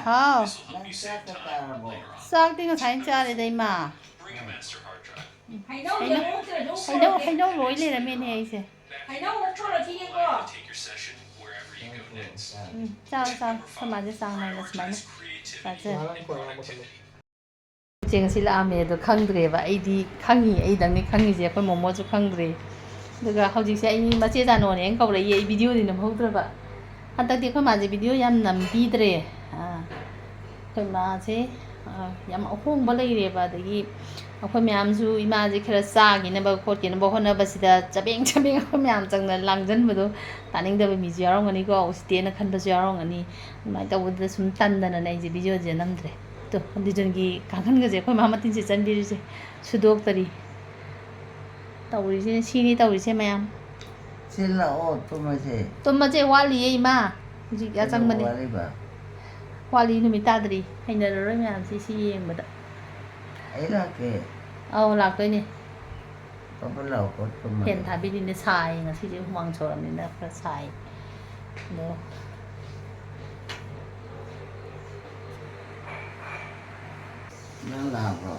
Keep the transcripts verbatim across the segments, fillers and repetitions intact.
ꯍꯥꯎ꯫ ꯅꯪ ꯆꯥꯛꯀ ꯆꯥꯔꯕꯣ? ꯆꯥꯛꯇꯤ ꯉꯁꯥꯏꯅ ꯆꯥꯔꯦꯗ, ꯏꯃꯥ꯫ ꯍꯩꯅꯧ, ꯍꯩꯅꯧ ꯂꯣꯏ ꯂꯩꯔꯝꯃꯦꯅꯦ ꯑꯩꯁꯦ꯫ ꯍꯩꯅꯧ ꯑꯃꯨꯛ ꯄꯨꯔꯛꯈꯤꯒꯦꯀꯣ꯫ ꯎꯝ, ꯆꯥꯔꯣ, ꯆꯥꯔꯣ꯫ ꯑꯩꯈꯣꯏ ꯃꯥꯁꯦ ꯆꯥꯡ ꯅꯥꯏꯅ ꯁꯨꯃꯥꯏꯅ ꯆꯥꯖꯩ꯫ ꯏꯆꯦ ꯉꯁꯤ ꯂꯥꯛꯑꯝꯃꯦ ꯑꯗꯣ ꯈꯪꯗ꯭ꯔꯦꯕ꯫ ꯑꯩꯗꯤ ꯈꯪꯉꯤ, ꯑꯩꯗꯪꯅꯤ ꯈꯪꯉꯤꯁꯦ, ꯑꯩꯈꯣꯏ ꯃꯣꯃꯣꯁꯨ ꯈꯪꯗ꯭ꯔꯦ꯫ ꯑꯗꯨꯒ ꯍꯧꯖꯤꯛꯁꯦ ꯑꯩ ꯃꯆꯦ ꯖꯥꯅꯣꯅꯦꯅ ꯀꯧꯔꯛꯏ, ꯑꯩ ꯚꯤꯗꯤꯑꯣꯗꯤ ꯅꯝꯍꯧꯗ꯭ꯔꯕ꯫ ꯍꯟꯗꯛꯇꯤ ꯑꯩꯈꯣꯏ ꯃꯥꯁꯦ ꯚꯤꯗꯤꯑꯣ ꯌꯥꯝ ꯅꯝꯕꯤꯗ꯭ꯔꯦ꯫ ꯑꯥ, ꯑꯩꯈꯣꯏ ꯃꯥꯁꯦ, ꯑꯥ, ꯌꯥꯝ ꯑꯍꯣꯡꯕ ꯂꯩꯔꯦꯕ꯫ ꯑꯗꯒꯤ ꯑꯩꯈꯣꯏ ꯃꯌꯥꯝꯁꯨ ꯏꯃꯥꯁꯦ ꯈꯔ ꯆꯥꯈꯤꯅꯕ ꯈꯣꯠꯈꯤꯅꯕ ꯍꯣꯠꯅꯕꯁꯤꯗ ꯆꯕꯦꯡ ꯆꯕꯦꯡ ꯑꯩꯈꯣꯏ ꯃꯌꯥꯝ ꯆꯪꯗꯅ ꯂꯥꯡꯁꯤꯟꯕꯗꯣ ꯇꯥꯅꯤꯡꯗꯕ ꯃꯤꯁꯨ ꯌꯥꯎꯔꯝꯒꯅꯤꯀꯣ, ꯎꯁꯤꯠꯇꯦꯅ ꯈꯟꯕꯁꯨ ꯌꯥꯎꯔꯝꯒꯅꯤ꯫ ꯑꯗꯨꯃꯥꯏꯅ ꯇꯧꯕꯗꯨꯗ ꯁꯨꯝ ꯇꯟꯗꯅꯅꯦ ꯑꯩꯁꯦ ꯚꯤꯗꯤꯑꯣꯁꯦ ꯅꯝꯗ꯭ꯔꯦ꯫ ꯇꯣ, ꯑꯗꯨꯖꯟꯒꯤ ꯀꯥꯡꯈꯟꯒꯁꯦ ꯑꯩꯈꯣꯏ ꯃꯥ ꯃꯇꯤꯟꯁꯦ ꯆꯟꯕꯤꯔꯤꯁꯦ ꯁꯨꯗꯣꯛꯇꯔꯤ꯫ ꯇꯧꯔꯤꯁꯤꯅꯦ, ꯁꯤꯅꯤ ꯇꯧꯔꯤꯁꯦ ꯃꯌꯥꯝ꯫ ꯁꯤ ꯂꯥꯛꯑꯣ, ꯇꯨꯝꯃꯁꯦ꯫ ꯇꯨꯝꯃꯁꯦ, ꯋꯥꯠꯂꯤꯌꯦ, ꯏꯃꯥ꯫ ꯍꯧꯖꯤꯛ ꯀꯩꯗꯧꯕ ꯌꯥꯆꯪꯕꯅꯦ꯫ ꯋꯥꯠꯂꯤꯕ? ꯋꯥꯠꯂꯤ, ꯅꯨꯃꯤꯠ ꯇꯥꯗ꯭ꯔꯤ꯫ ꯍꯩꯅꯔꯔꯣꯏ ꯃꯌꯥꯝꯁꯤ ꯁꯤ ꯌꯦꯡꯕꯗ꯫ ꯑꯩ ꯂꯥꯛꯀꯦ꯫ ꯑꯧ, ꯂꯥꯛꯇꯣꯏꯅꯦ꯫ ꯐꯠ ꯐꯠ ꯂꯥꯛꯑꯣ, ꯐꯠ ꯇꯨꯝꯃꯁꯦ꯫ ꯐꯦꯟ ꯊꯥꯕꯤꯔꯤꯅꯦ, ꯁꯥꯏꯌꯦ ꯉꯁꯤꯁꯦ, ꯍꯨꯃꯥꯡ ꯁꯧꯔꯕꯅꯤꯅ ꯈꯔ ꯁꯥꯏ꯫ ꯑꯗꯣ ꯅꯪ ꯂꯥꯛꯄ꯭ꯔꯣ?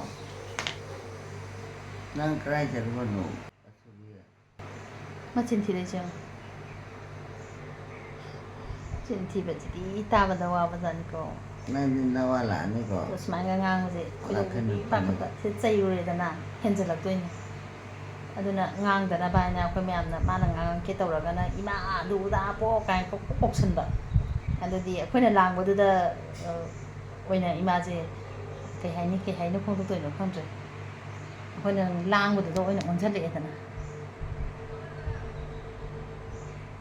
ꯅꯪ ꯀꯗꯥꯏ ꯆꯠꯂꯨꯕꯅꯣ? ꯃꯆꯤꯟ ꯊꯤꯔꯛꯏꯁꯦ ꯌꯦꯡꯉꯣ꯫ ꯆꯤꯟ ꯊꯤꯕꯁꯤꯗꯤ ꯇꯥꯕꯗ ꯋꯥꯕꯖꯥꯠꯅꯤꯀꯣ꯫ ꯅꯪꯗꯤ ꯅꯋꯥ ꯂꯥꯛꯑꯅꯤꯀꯣ꯫ ꯑꯗꯣ ꯁꯨꯃꯥꯏꯅ ꯉꯥꯡꯕꯁꯦ ꯂꯥꯛꯀꯅꯤ, ꯑꯩꯈꯣꯏꯗꯤ ꯄꯥꯈꯠꯄ꯫ ꯁꯤ ꯆꯩꯔꯨꯔꯦꯗꯅ, ꯍꯦꯟꯖꯜꯂꯛꯇꯣꯏꯅꯤ꯫ ꯑꯗꯨꯅ ꯉꯥꯡꯗꯅꯕ ꯍꯥꯏꯅ ꯑꯩꯈꯣꯏ ꯃꯌꯥꯝꯅ ꯃꯥꯅ ꯉꯥꯡꯉꯛꯀꯦ ꯇꯧꯔꯒꯅ "ꯏꯃꯥ ꯑꯗꯨ ꯑꯗꯥ ꯄꯣꯛ" ꯀꯥꯏꯅ ꯀꯣꯛ ꯀꯣꯛ ꯀꯣꯛꯁꯟꯕ꯫ ꯑꯗꯨꯗꯤ ꯑꯩꯈꯣꯏꯅ ꯂꯥꯡꯕꯗꯨꯗ, ꯑ, ꯑꯣꯏꯅ ꯏꯃꯥꯁꯦ ꯀꯩ ꯍꯥꯏꯅꯤ, ꯀꯩ ꯍꯥꯏꯅ ꯐꯣꯡꯗꯣꯛꯇꯣꯏꯅꯣ ꯈꯪꯗ꯭ꯔꯦ꯫ ꯑꯩꯈꯣꯏꯅ ꯂꯥꯡꯕꯗꯨꯗ ꯑꯣꯏꯅ ꯑꯣꯟꯁꯤꯜꯂꯛꯑꯦꯗꯅ꯫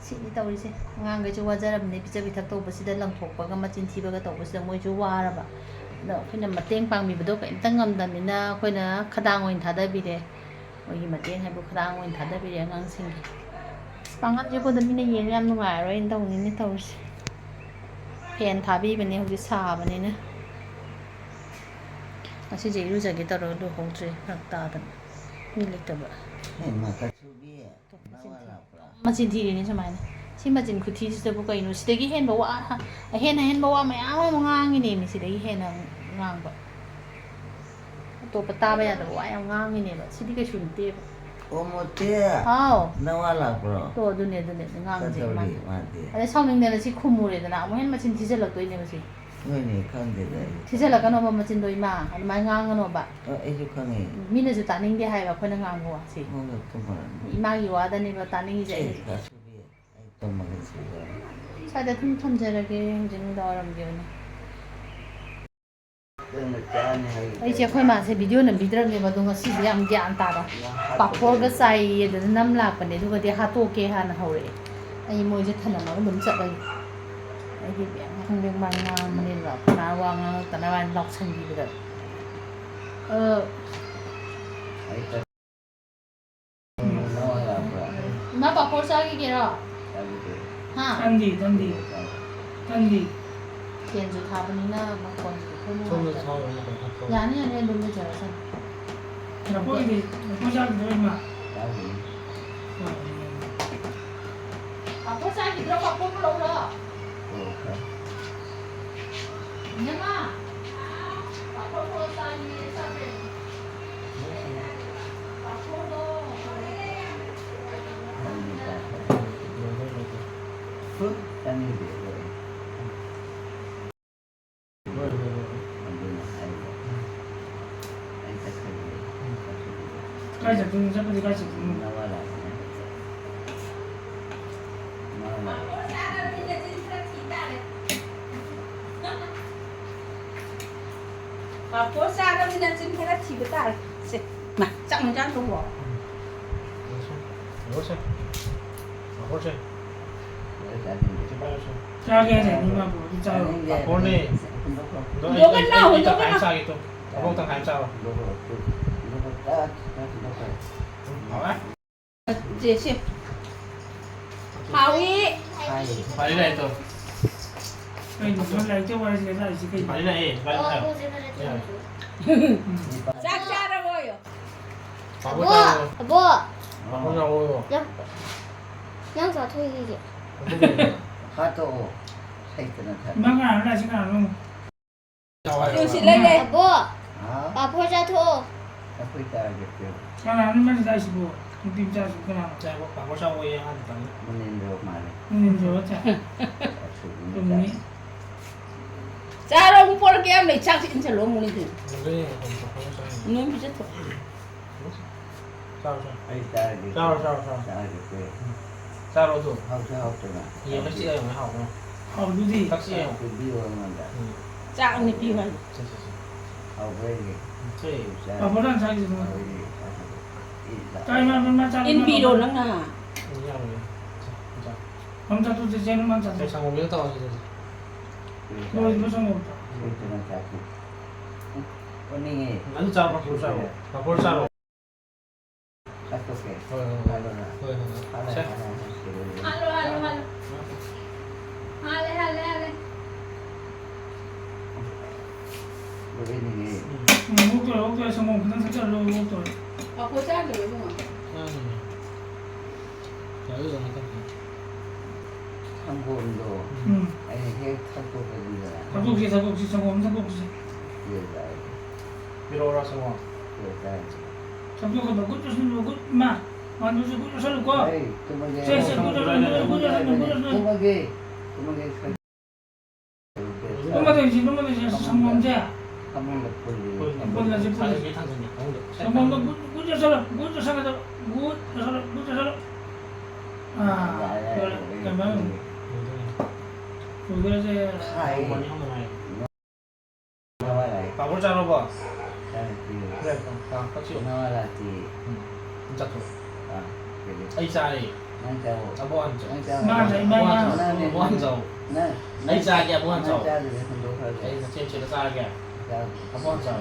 ꯁꯤꯅꯤ ꯇꯧꯔꯤꯁꯦ꯫ ꯑꯉꯥꯡꯈꯩꯁꯨ ꯋꯥꯖꯔꯕꯅꯦ, ꯄꯤꯖ ꯄꯤꯊꯛ ꯇꯧꯕꯁꯤꯗ ꯂꯪꯊꯣꯛꯄꯒ ꯃꯆꯤꯟ ꯊꯤꯕꯒ ꯇꯧꯕꯁꯤꯗ ꯃꯣꯏꯁꯨ ꯋꯥꯔꯕ꯫ ꯑꯗꯣ ꯑꯩꯈꯣꯏꯅ ꯃꯇꯦꯡ ꯄꯥꯡꯕꯤꯕꯗꯣ ꯀꯔꯤꯝꯇ ꯉꯝꯗꯕꯅꯤꯅ ꯑꯩꯈꯣꯏꯅ ꯈꯗꯥꯡ ꯑꯣꯏꯅ ꯊꯥꯗꯕꯤꯔꯦ꯫ ꯃꯣꯏꯒꯤ ꯃꯇꯦꯡ ꯍꯥꯏꯕꯨ ꯈꯗꯥꯡ ꯑꯣꯏꯅ ꯊꯥꯗꯕꯤꯔꯦ ꯑꯉꯥꯡꯁꯤꯡꯒꯤ꯫ ꯑꯁ, ꯄꯥꯡꯒꯜꯁꯦ ꯑꯩꯈꯣꯏꯗ ꯃꯤꯅ ꯌꯦꯡ ꯌꯥꯝ ꯅꯨꯡꯉꯥꯏꯔꯔꯣꯏꯅ ꯇꯧꯅꯤꯅꯦ ꯇꯧꯔꯤꯁꯦ꯫ ꯐꯦꯟ ꯊꯥꯕꯤꯕꯅꯦ ꯍꯧꯖꯤꯛ ꯁꯥꯕꯅꯤꯅ꯫ ꯉꯁꯤꯁꯦ ꯏꯔꯨꯖꯒꯦ ꯇꯧꯔꯒ ꯂꯨꯍꯧꯗ꯭ꯔꯦ, ꯐꯔꯛ ꯇꯥꯗꯅ꯫ ꯃꯤ ꯂꯩꯇꯕ꯫ ꯍꯦ, ꯃꯀꯠꯁꯨꯕꯤ, ꯅꯋꯥ ꯂꯥꯛꯄ꯭ꯔꯥ? ꯃꯆꯤꯟ ꯊꯤꯔꯤꯅꯤ ꯁꯨꯃꯥꯏꯅ꯫ ꯁꯤ ꯃꯆꯤꯟ ꯈꯨꯊꯤꯁꯤꯗꯕꯨ ꯀꯩꯅꯣ? ꯁꯤꯗꯒꯤ ꯍꯦꯟꯕ ꯋꯥ, ꯑꯍꯦꯟ ꯑꯍꯦꯟꯕ ꯋꯥ ꯃꯌꯥꯝ ꯑꯃ ꯉꯥꯡꯉꯤꯅꯦꯃꯤ, ꯁꯤꯗꯒꯤ ꯍꯦꯟꯅ ꯉꯥꯡꯕ꯫ ꯑꯇꯣꯞꯄ ꯇꯥꯕ ꯌꯥꯗꯕ ꯋꯥ ꯌꯥꯝ ꯉꯥꯡꯉꯤꯅꯦꯕ꯫ ꯁꯤꯗꯤ ꯀꯩꯁꯨ ꯅꯠꯇꯦꯕ꯫ ꯑꯣ, ꯃꯣꯇꯤ꯫ ꯍꯥꯎ꯫ ꯅꯋꯥ ꯂꯥꯛꯄ꯭ꯔꯣ? ꯇꯣ, ꯑꯗꯨꯅꯦ, ꯑꯗꯨꯅꯦ, ꯑꯗꯨ ꯉꯥꯡꯉꯤꯁꯦ ꯀꯩꯗꯧꯔꯤ ꯃꯥꯅꯦ꯫ ꯃꯥꯗꯤ? ꯑꯗꯩ ꯁꯥꯎꯅꯤꯡꯗꯅ ꯁꯤ ꯈꯨꯝꯃꯨꯔꯦꯗꯅ, ꯑꯃꯨꯛ ꯍꯦꯟꯅ ꯃꯆꯤꯟ ꯊꯤꯖꯜꯂꯛꯇꯣꯏꯅꯦꯕ ꯁꯤ꯫ ꯍꯣꯏꯅꯦ, ꯈꯪꯗꯦꯗ ꯑꯩ꯫ ꯊꯤꯖꯜꯂꯛꯀꯅꯣꯕ ꯃꯆꯤꯟꯗꯣ, ꯏꯃꯥ꯫ ꯑꯗꯨꯃꯥꯏꯅ ꯉꯥꯡꯒꯅꯣꯕ꯫ ꯑ, ꯑꯩꯁꯨ ꯈꯪꯉꯦ꯫ ꯃꯤꯅꯁꯨ ꯇꯥꯅꯤꯡꯗꯦ ꯍꯥꯏꯕ ꯑꯩꯈꯣꯏꯅ ꯉꯥꯡꯕ ꯋꯥꯁꯦ꯫ ꯍꯣꯏ, ꯍꯣꯏ, ꯈꯨꯝꯃꯨꯔꯅꯨ꯫ ꯏꯃꯥꯒꯤ ꯋꯥꯗꯅꯦꯕ ꯇꯥꯅꯤꯡꯉꯤꯁꯦ ꯑꯩ꯫ ꯑꯩ ꯀꯥꯁꯨꯕꯤ, ꯑꯩ ꯇꯨꯝꯃꯒꯦ ꯁꯤꯗ꯫ ꯁ꯭ꯋꯥꯏꯗ ꯑꯗꯨꯝ ꯊꯝꯖꯔꯒꯦ, ꯍꯧꯖꯤꯛ ꯅꯨꯡꯗꯥꯡ ꯋꯥꯏꯔꯝꯒꯤ ꯑꯣꯏꯅ꯫ ꯅꯪꯅ ꯆꯥꯅꯤ ꯍꯥꯏ꯫ ꯑꯩꯁꯦ ꯑꯩꯈꯣꯏ ꯃꯥꯁꯦ ꯚꯤꯗꯤꯑꯣ ꯅꯝꯕꯤꯗ꯭ꯔꯕꯅꯦꯕ, ꯑꯗꯣ ꯉꯁꯤꯗꯤ ꯌꯥꯝ ꯒ꯭ꯌꯥꯟ ꯇꯥꯕ꯫ ꯄꯥꯐꯣꯔꯒ ꯆꯥꯏꯌꯦ, ꯑꯗꯨꯗ ꯅꯝ ꯂꯥꯛꯄꯅꯦ, ꯑꯗꯨꯒꯗꯤ ꯍꯥꯠꯇꯣꯛꯀꯦ ꯍꯥꯟꯅ ꯍꯧꯔꯛꯑꯦ꯫ ꯑꯩ ꯃꯣꯏꯁꯦ ꯊꯅꯝꯃꯒ ꯑꯗꯨꯝ ꯆꯠꯂꯒꯦ꯫ ꯑꯩꯗꯤ ꯕꯦꯡ ꯈꯪꯗꯦ ꯃꯥ ꯉꯥꯡꯕꯅꯦꯕ, ꯑꯩꯈꯣꯏ ꯃꯥ ꯋꯥ ꯉꯥꯡꯉꯛꯇꯅꯕ ꯍꯥꯏꯅ ꯂꯥꯎꯁꯟꯕꯤꯕꯗ꯫ ꯑ, ꯏꯃꯥ, ꯄꯥꯐꯣꯔ ꯆꯥꯈꯤꯒꯦꯔꯣ? ꯍꯥ? ꯇꯟꯗꯤ, ꯇꯟꯗꯤ꯫ ꯇꯟꯗꯤ꯫ ꯐꯦꯟꯁꯨ ꯊꯥꯕꯅꯤꯅ ꯃꯈꯣꯟꯁꯨ ꯈꯔ ꯁꯣꯝꯗ ꯅꯨꯡꯉꯥꯏꯇꯕ꯫ ꯊꯥꯎ ꯑꯃ ꯀꯩꯅꯣ ꯇꯧ꯫ ꯌꯥꯅꯤ, ꯌꯥꯅꯤ, ꯑꯗꯨꯝ ꯂꯩꯖꯔꯁꯅꯨ꯫ ꯂꯐꯣꯏꯗꯤ, ꯂꯐꯣꯏ ꯆꯥꯈꯤꯗ꯭ꯔꯣ, ꯏꯃꯥ? ꯆꯥꯈꯤꯅꯤ꯫ ꯄꯥꯐꯣꯔ ꯆꯥꯈꯤꯗ꯭ꯔꯣ? ꯄꯥꯐꯣꯔ ꯄꯨꯔꯛꯎꯔꯣ? ꯄꯨꯔꯛꯎ꯫ ꯏꯅꯝꯃ, ꯄꯥꯐꯣꯔ ꯄꯨꯔꯛꯑꯣ, ꯆꯥꯅꯤꯡꯉꯦ, ꯆꯥꯗ꯭ꯔꯦ꯫ ꯄꯥꯐꯣꯔꯗꯣ꯫ ꯐꯨꯠ ꯆꯥꯅꯤꯡꯗꯦ꯫ ꯑꯗꯨꯅ ꯍꯥꯏꯕ꯫ ꯑꯩ ꯆꯠꯈ꯭ꯔꯒꯦ꯫ ꯀꯥꯏ ꯆꯠꯇꯣꯏꯅꯣ? ꯆꯠꯄꯗꯤ ꯀꯥꯏ ꯆꯠꯇꯣꯏꯅꯣ? ꯅꯋꯥ ꯂꯥꯛꯑꯦ꯫ ꯅꯋꯥ ꯂꯥꯛꯑꯦ꯫ ꯄꯥꯐꯣꯔ ꯆꯥꯔꯕꯅꯤꯅ ꯆꯤꯟ ꯈꯔ ꯊꯤꯕ ꯇꯥꯔꯦ꯫ ꯁꯦ, ꯃꯥ, ꯆꯥꯛ ꯏꯟꯖꯥꯡ ꯊꯣꯡꯉꯣ꯫ ꯄꯥꯐꯣꯔꯁꯦ꯫ ꯄꯥꯐꯣꯔꯁꯦ꯫ ꯆꯥꯒꯦ ꯍꯥꯏꯗꯥꯏꯅꯦ ꯏꯃꯥꯕꯣꯛ? ꯑꯗꯨ ꯆꯥꯔꯣ꯫ ꯄꯥꯐꯣꯔꯅꯦ꯫ ꯑꯗꯣ ꯑꯩ, ꯍꯨꯟꯗꯣꯛꯀꯅꯣ, ꯑꯩ, ꯑꯩ ꯇꯪꯈꯥꯏ ꯑꯃ ꯍꯨꯟꯗꯣꯛꯀꯅꯣ꯫ ꯆꯥꯒꯦ ꯇꯨ꯫ ꯄꯥꯐꯣꯔ ꯇꯪꯈꯥꯏ ꯑꯃ ꯆꯥꯔꯣ꯫ ꯍꯥꯎꯔꯦ? ꯁꯦ, ꯁꯦ꯫ ꯍꯥꯎꯏ꯫ ꯐꯔꯦ, ꯂꯥꯛꯑꯦ ꯇꯨ꯫ ꯀꯩꯅꯣ, ꯅꯪ ꯂꯥꯏꯔꯤꯛ ꯇꯧꯕ ꯍꯥꯏꯁꯦ ꯂꯥꯛꯏꯁꯦ ꯀꯩꯅꯣ? ꯐꯔꯦ, ꯂꯥꯛꯑꯦ, ꯐꯔꯦ, ꯂꯥꯛꯑꯦ꯫ ꯆꯥꯛ ꯆꯥꯔꯕꯣ? ꯄꯥꯐꯣꯔ ꯑꯕꯣ! ꯆꯥꯔꯣ꯫ ꯑꯕꯣ! ꯄꯥꯐꯣꯔ ꯆꯥꯔꯣ꯫ ꯌꯥꯝ, ꯌꯥꯝ ꯆꯥꯊꯣꯛꯏ ꯁꯤꯁꯦ꯫ ꯍꯥꯠꯇꯣꯛꯑꯣ꯫ ꯍꯩꯇꯅ ꯊꯥꯗꯣꯛꯑꯣ꯫ ꯏꯃꯥ ꯀꯅꯥꯅꯣ ꯂꯥꯛꯏꯁꯦ, ꯀꯅꯥꯅꯣ? ꯌꯦꯡꯁꯤꯜꯂꯒꯦ꯫ ꯑꯕꯣ, ꯍꯥ? ꯄꯥꯐꯣꯔ ꯆꯥꯊꯣꯛꯑꯣ꯫ ꯑꯩꯈꯣꯏ ꯆꯥꯔꯒꯦ, ꯄꯤꯌꯨ꯫ ꯀꯅꯥꯅꯣ ꯏꯃꯥꯅ ꯆꯥꯏꯁꯤꯕꯣ? ꯅꯨꯄꯤ ꯃꯆꯥꯁꯤꯕꯨ ꯀꯅꯥꯅꯣ? ꯆꯥꯏꯕ, ꯄꯥꯐꯣꯔ ꯆꯥꯎꯑꯣꯌꯦ ꯑꯉꯥꯡꯗꯨ ꯇꯥꯃꯣ꯫ ꯃꯨꯅꯤꯟꯗ꯭ꯔꯣ ꯃꯥꯜꯂꯦ꯫ ꯃꯨꯅꯤꯟꯗ꯭ꯔꯣ ꯆꯥꯏ꯫ ꯑꯁꯨꯕꯅ ꯆꯨꯝꯃꯤ꯫ ꯆꯥꯏ꯫ ꯆꯥꯔꯣ, ꯑꯃꯨꯛ ꯄꯣꯔꯛꯀꯦ ꯌꯥꯝ ꯂꯩ꯫ ꯆꯥꯛꯁꯤ ꯏꯟꯁꯤꯜꯂꯣ, ꯃꯨꯅꯤꯟꯗꯨ꯫ ꯂꯣꯏꯔꯦ, ꯄꯥꯐꯣꯔ ꯆꯥꯏ꯫ ꯅꯣꯏ ꯄꯤꯖꯊꯣꯛ꯫ ꯆꯥꯔꯣ, ꯆꯥꯔꯣ꯫ ꯑꯩ ꯆꯥꯔꯒꯦ꯫ ꯆꯥꯔꯣ, ꯆꯥꯔꯣ, ꯆꯥꯔꯣ꯫ ꯆꯥꯔꯒꯦ, ꯄꯤꯌꯨ꯫ ꯎꯝ꯫ ꯆꯥꯔꯣ ꯑꯗꯨ꯫ ꯍꯥꯎꯁꯨ ꯍꯥꯎꯇꯅ꯫ ꯌꯦꯡꯉ ꯆꯤꯛꯑ ꯌꯦꯡꯉꯣ, ꯍꯥꯎꯕ꯭ꯔꯣ? ꯍꯥꯎꯗꯨꯗꯤ꯫ ꯆꯥꯛ ꯆꯤꯛꯑ ꯌꯦꯡꯉꯣ꯫ ꯄꯤꯕꯤꯌꯣ ꯑꯩꯉꯣꯟꯗ꯫ ꯎꯝ꯫ ꯆꯥꯛ ꯑꯅꯤ ꯄꯤꯌꯨ ꯍꯥꯏ꯫ ꯁꯦ, ꯁꯦ, ꯁꯦ꯫ ꯍꯥꯎꯕ꯭ꯔꯥ ꯌꯦꯡꯒꯦ꯫ ꯁꯦ꯫ ꯆꯥꯔꯒꯦ꯫ ꯄꯥꯐꯣꯔ ꯍꯥꯟꯅ ꯆꯥꯈꯤꯁꯦ ꯅꯉꯣꯟꯗ꯫ ꯍꯥꯎꯕ꯭ꯔꯥ ꯌꯦꯡꯒꯦ꯫ ꯆꯥꯔꯒꯦ꯫ ꯏ, ꯆꯥꯛ ꯏꯃꯥ, ꯏꯃꯥ, ꯆꯥꯛ ꯏꯟꯕꯤꯔꯣ ꯏꯃꯥ꯫ ꯅꯪꯅ꯫ ꯎꯝ, ꯌꯥꯎꯔꯦ꯫ ꯆꯥ, ꯆꯥ꯫ ꯑꯝ ꯆꯥꯊꯣꯛꯁꯦ, ꯆꯦ, ꯅꯪ ꯑꯝ ꯆꯥꯊꯣꯛꯁꯦ꯫ ꯁꯪꯒꯣꯝꯒꯤꯗ ꯇꯧꯔꯁꯦ ꯑꯗꯨꯗꯤ꯫ ꯂꯣꯏꯗ꯭ꯔꯤꯕꯣ ꯁꯪꯒꯣꯝ? ꯂꯣꯏꯗꯅ ꯆꯥꯁꯤ꯫ ꯑꯣꯅꯤꯡꯉꯦ꯫ ꯑꯗꯨ ꯆꯥꯔꯣ, ꯄꯥꯐꯣꯔ ꯆꯥꯔꯣ꯫ ꯄꯥꯐꯣꯔ ꯆꯥꯔꯣ꯫ ꯆꯥꯊꯣꯛꯀꯦ꯫ ꯍꯣꯏ, ꯍꯣꯏ, ꯍꯣꯏ꯫ ꯍꯣꯏ, ꯍꯣꯏ, ꯍꯣꯏ꯫ ꯍꯣꯏ, ꯍꯣꯏ, ꯍꯣꯏ꯫ ꯁꯦ꯫ ꯍꯥꯜꯂꯣ, ꯍꯥꯜꯂꯣ, ꯍꯥꯜꯂꯣ꯫ ꯍꯥꯜꯂꯣ, ꯍꯥꯜꯂꯣ, ꯍꯥꯜꯂꯣ꯫ ꯍꯥꯜꯂꯦ, ꯍꯥꯜꯂꯦ, ꯍꯥꯜꯂꯦ꯫ ꯂꯣꯏꯔꯦꯅꯦꯍꯦ꯫ ꯎꯝ, ꯑꯣꯛꯇꯣꯔꯦ, ꯑꯣꯛꯇꯣꯔꯦ, ꯁꯪꯒꯣꯝ ꯈꯤꯇꯪ ꯊꯛꯆꯜꯂꯣ, ꯑꯣꯛꯇꯣꯔꯦ꯫ ꯄꯥꯐꯣꯔ ꯆꯥꯗ꯭ꯔꯣ ꯏꯕꯨꯡꯉꯣ? ꯆꯥꯗ꯭ꯔꯤꯅꯦ꯫ ꯁꯪꯒꯣꯝꯗꯣ ꯎꯝ꯫ ꯑꯩꯅ ꯍꯦꯛ ꯊꯛꯇꯣꯛꯄꯗꯨꯗ ꯊꯛꯇꯣꯛꯁꯤ, ꯊꯛꯇꯣꯛꯁꯤ, ꯁꯪꯒꯣꯝ ꯊꯛꯇꯣꯛꯁꯤ꯫ ꯄꯤꯔꯛꯑꯣꯔꯥ ꯁꯪꯒꯣꯝ? ꯊꯛꯇꯣꯛꯀꯗꯕ ꯒꯨꯠ ꯆꯨꯁꯟꯕ ꯒꯨꯠ ꯏꯃꯥ꯫ ꯃꯥꯟꯕꯁꯨ ꯒꯨꯠ ꯆꯨꯁꯜꯂꯨꯀꯣ꯫ ꯑꯩ ꯇꯨꯝꯃꯒꯦ꯫ ꯁꯦ, ꯁꯦ, ꯒꯨꯠ ꯆꯨꯁꯜꯂꯨ, ꯒꯨꯠ ꯆꯨꯁꯜꯂꯨ, ꯒꯨꯠ ꯆꯨꯁꯜꯂꯨ꯫ ꯇꯨꯝꯃꯒꯦ꯫ ꯇꯨꯝꯃꯒꯦ꯫ ꯇꯨꯝꯃꯗꯣꯏꯁꯤ, ꯇꯨꯝꯃꯗꯣꯏꯁꯤ, ꯁꯪꯒꯣꯝꯁꯦ꯫ ꯐꯃꯨꯡꯗ ꯄꯨꯜꯂꯤ꯫ ꯄꯨꯜꯂꯁꯤ, ꯄꯨꯜꯂꯁꯤ꯫ ꯁꯪꯒꯣꯝꯗꯣ ꯒꯨꯠ, ꯒꯨꯠ ꯆꯨꯁꯜꯂꯣ, ꯒꯨꯠ ꯆꯨꯁꯜꯂꯣ, ꯒꯨꯠ ꯆꯨꯁꯜꯂꯣ, ꯒꯨꯠ ꯆꯨꯁꯜꯂꯣ꯫ ꯑꯥ, ꯌꯥꯔꯦ, ꯌꯥꯔꯦ, ꯂꯣꯏꯔꯦ, ꯌꯥꯔꯦ, ꯀꯩꯅꯣ꯫ ꯂꯣꯏꯔꯦ꯫ ꯂꯣꯏꯗꯣꯔꯁꯦ꯫ ꯍꯥꯏ꯫ ꯅꯋꯥ ꯂꯥꯛꯑꯦ꯫ ꯄꯥꯐꯣꯔ ꯆꯥꯔꯕꯣ? ꯆꯥꯔꯦ, ꯄꯤꯔꯦ꯫ ꯄꯤꯔꯦ, ꯑꯥ, ꯀꯛꯁꯤꯌꯣ꯫ ꯅꯋꯥ ꯂꯥꯛꯇꯦ꯫ ꯎꯝ, ꯆꯠꯊꯣꯛ꯫ ꯑꯥ, ꯄꯤꯔꯦ꯫ ꯑꯩ ꯆꯥꯔꯦ꯫ ꯅꯪ ꯆꯥꯔꯣ꯫ ꯑꯕꯣꯛ ꯍꯥꯟꯅ ꯆꯥꯎ꯫ ꯅꯪ ꯆꯥꯔꯣ꯫ ꯃꯥ ꯆꯥꯏ, ꯃꯥ ꯑꯕꯣꯛ ꯍꯥꯟꯅ ꯆꯥꯏ꯫ ꯆꯥꯎ꯫ ꯑꯕꯣꯛ ꯍꯥꯟꯅ ꯆꯥꯎ꯫ ꯅꯪ, ꯑꯩ ꯅꯪ, ꯆꯥꯒꯦ, ꯑꯕꯣꯛ ꯍꯥꯟꯅ ꯅꯪ ꯆꯥꯎ꯫ ꯆꯥꯗ꯭ꯔꯗꯤ ꯍꯨꯟꯗꯣꯛꯈ꯭ꯔꯒꯦ꯫ ꯑꯩ ꯅꯆꯦ ꯅꯨꯡꯁꯤꯗ ꯆꯥꯔꯒꯦ꯫ ꯆꯥꯔꯣ꯫ ꯑꯕꯣꯛ ꯍꯥꯟꯅ ꯆꯥꯎ꯫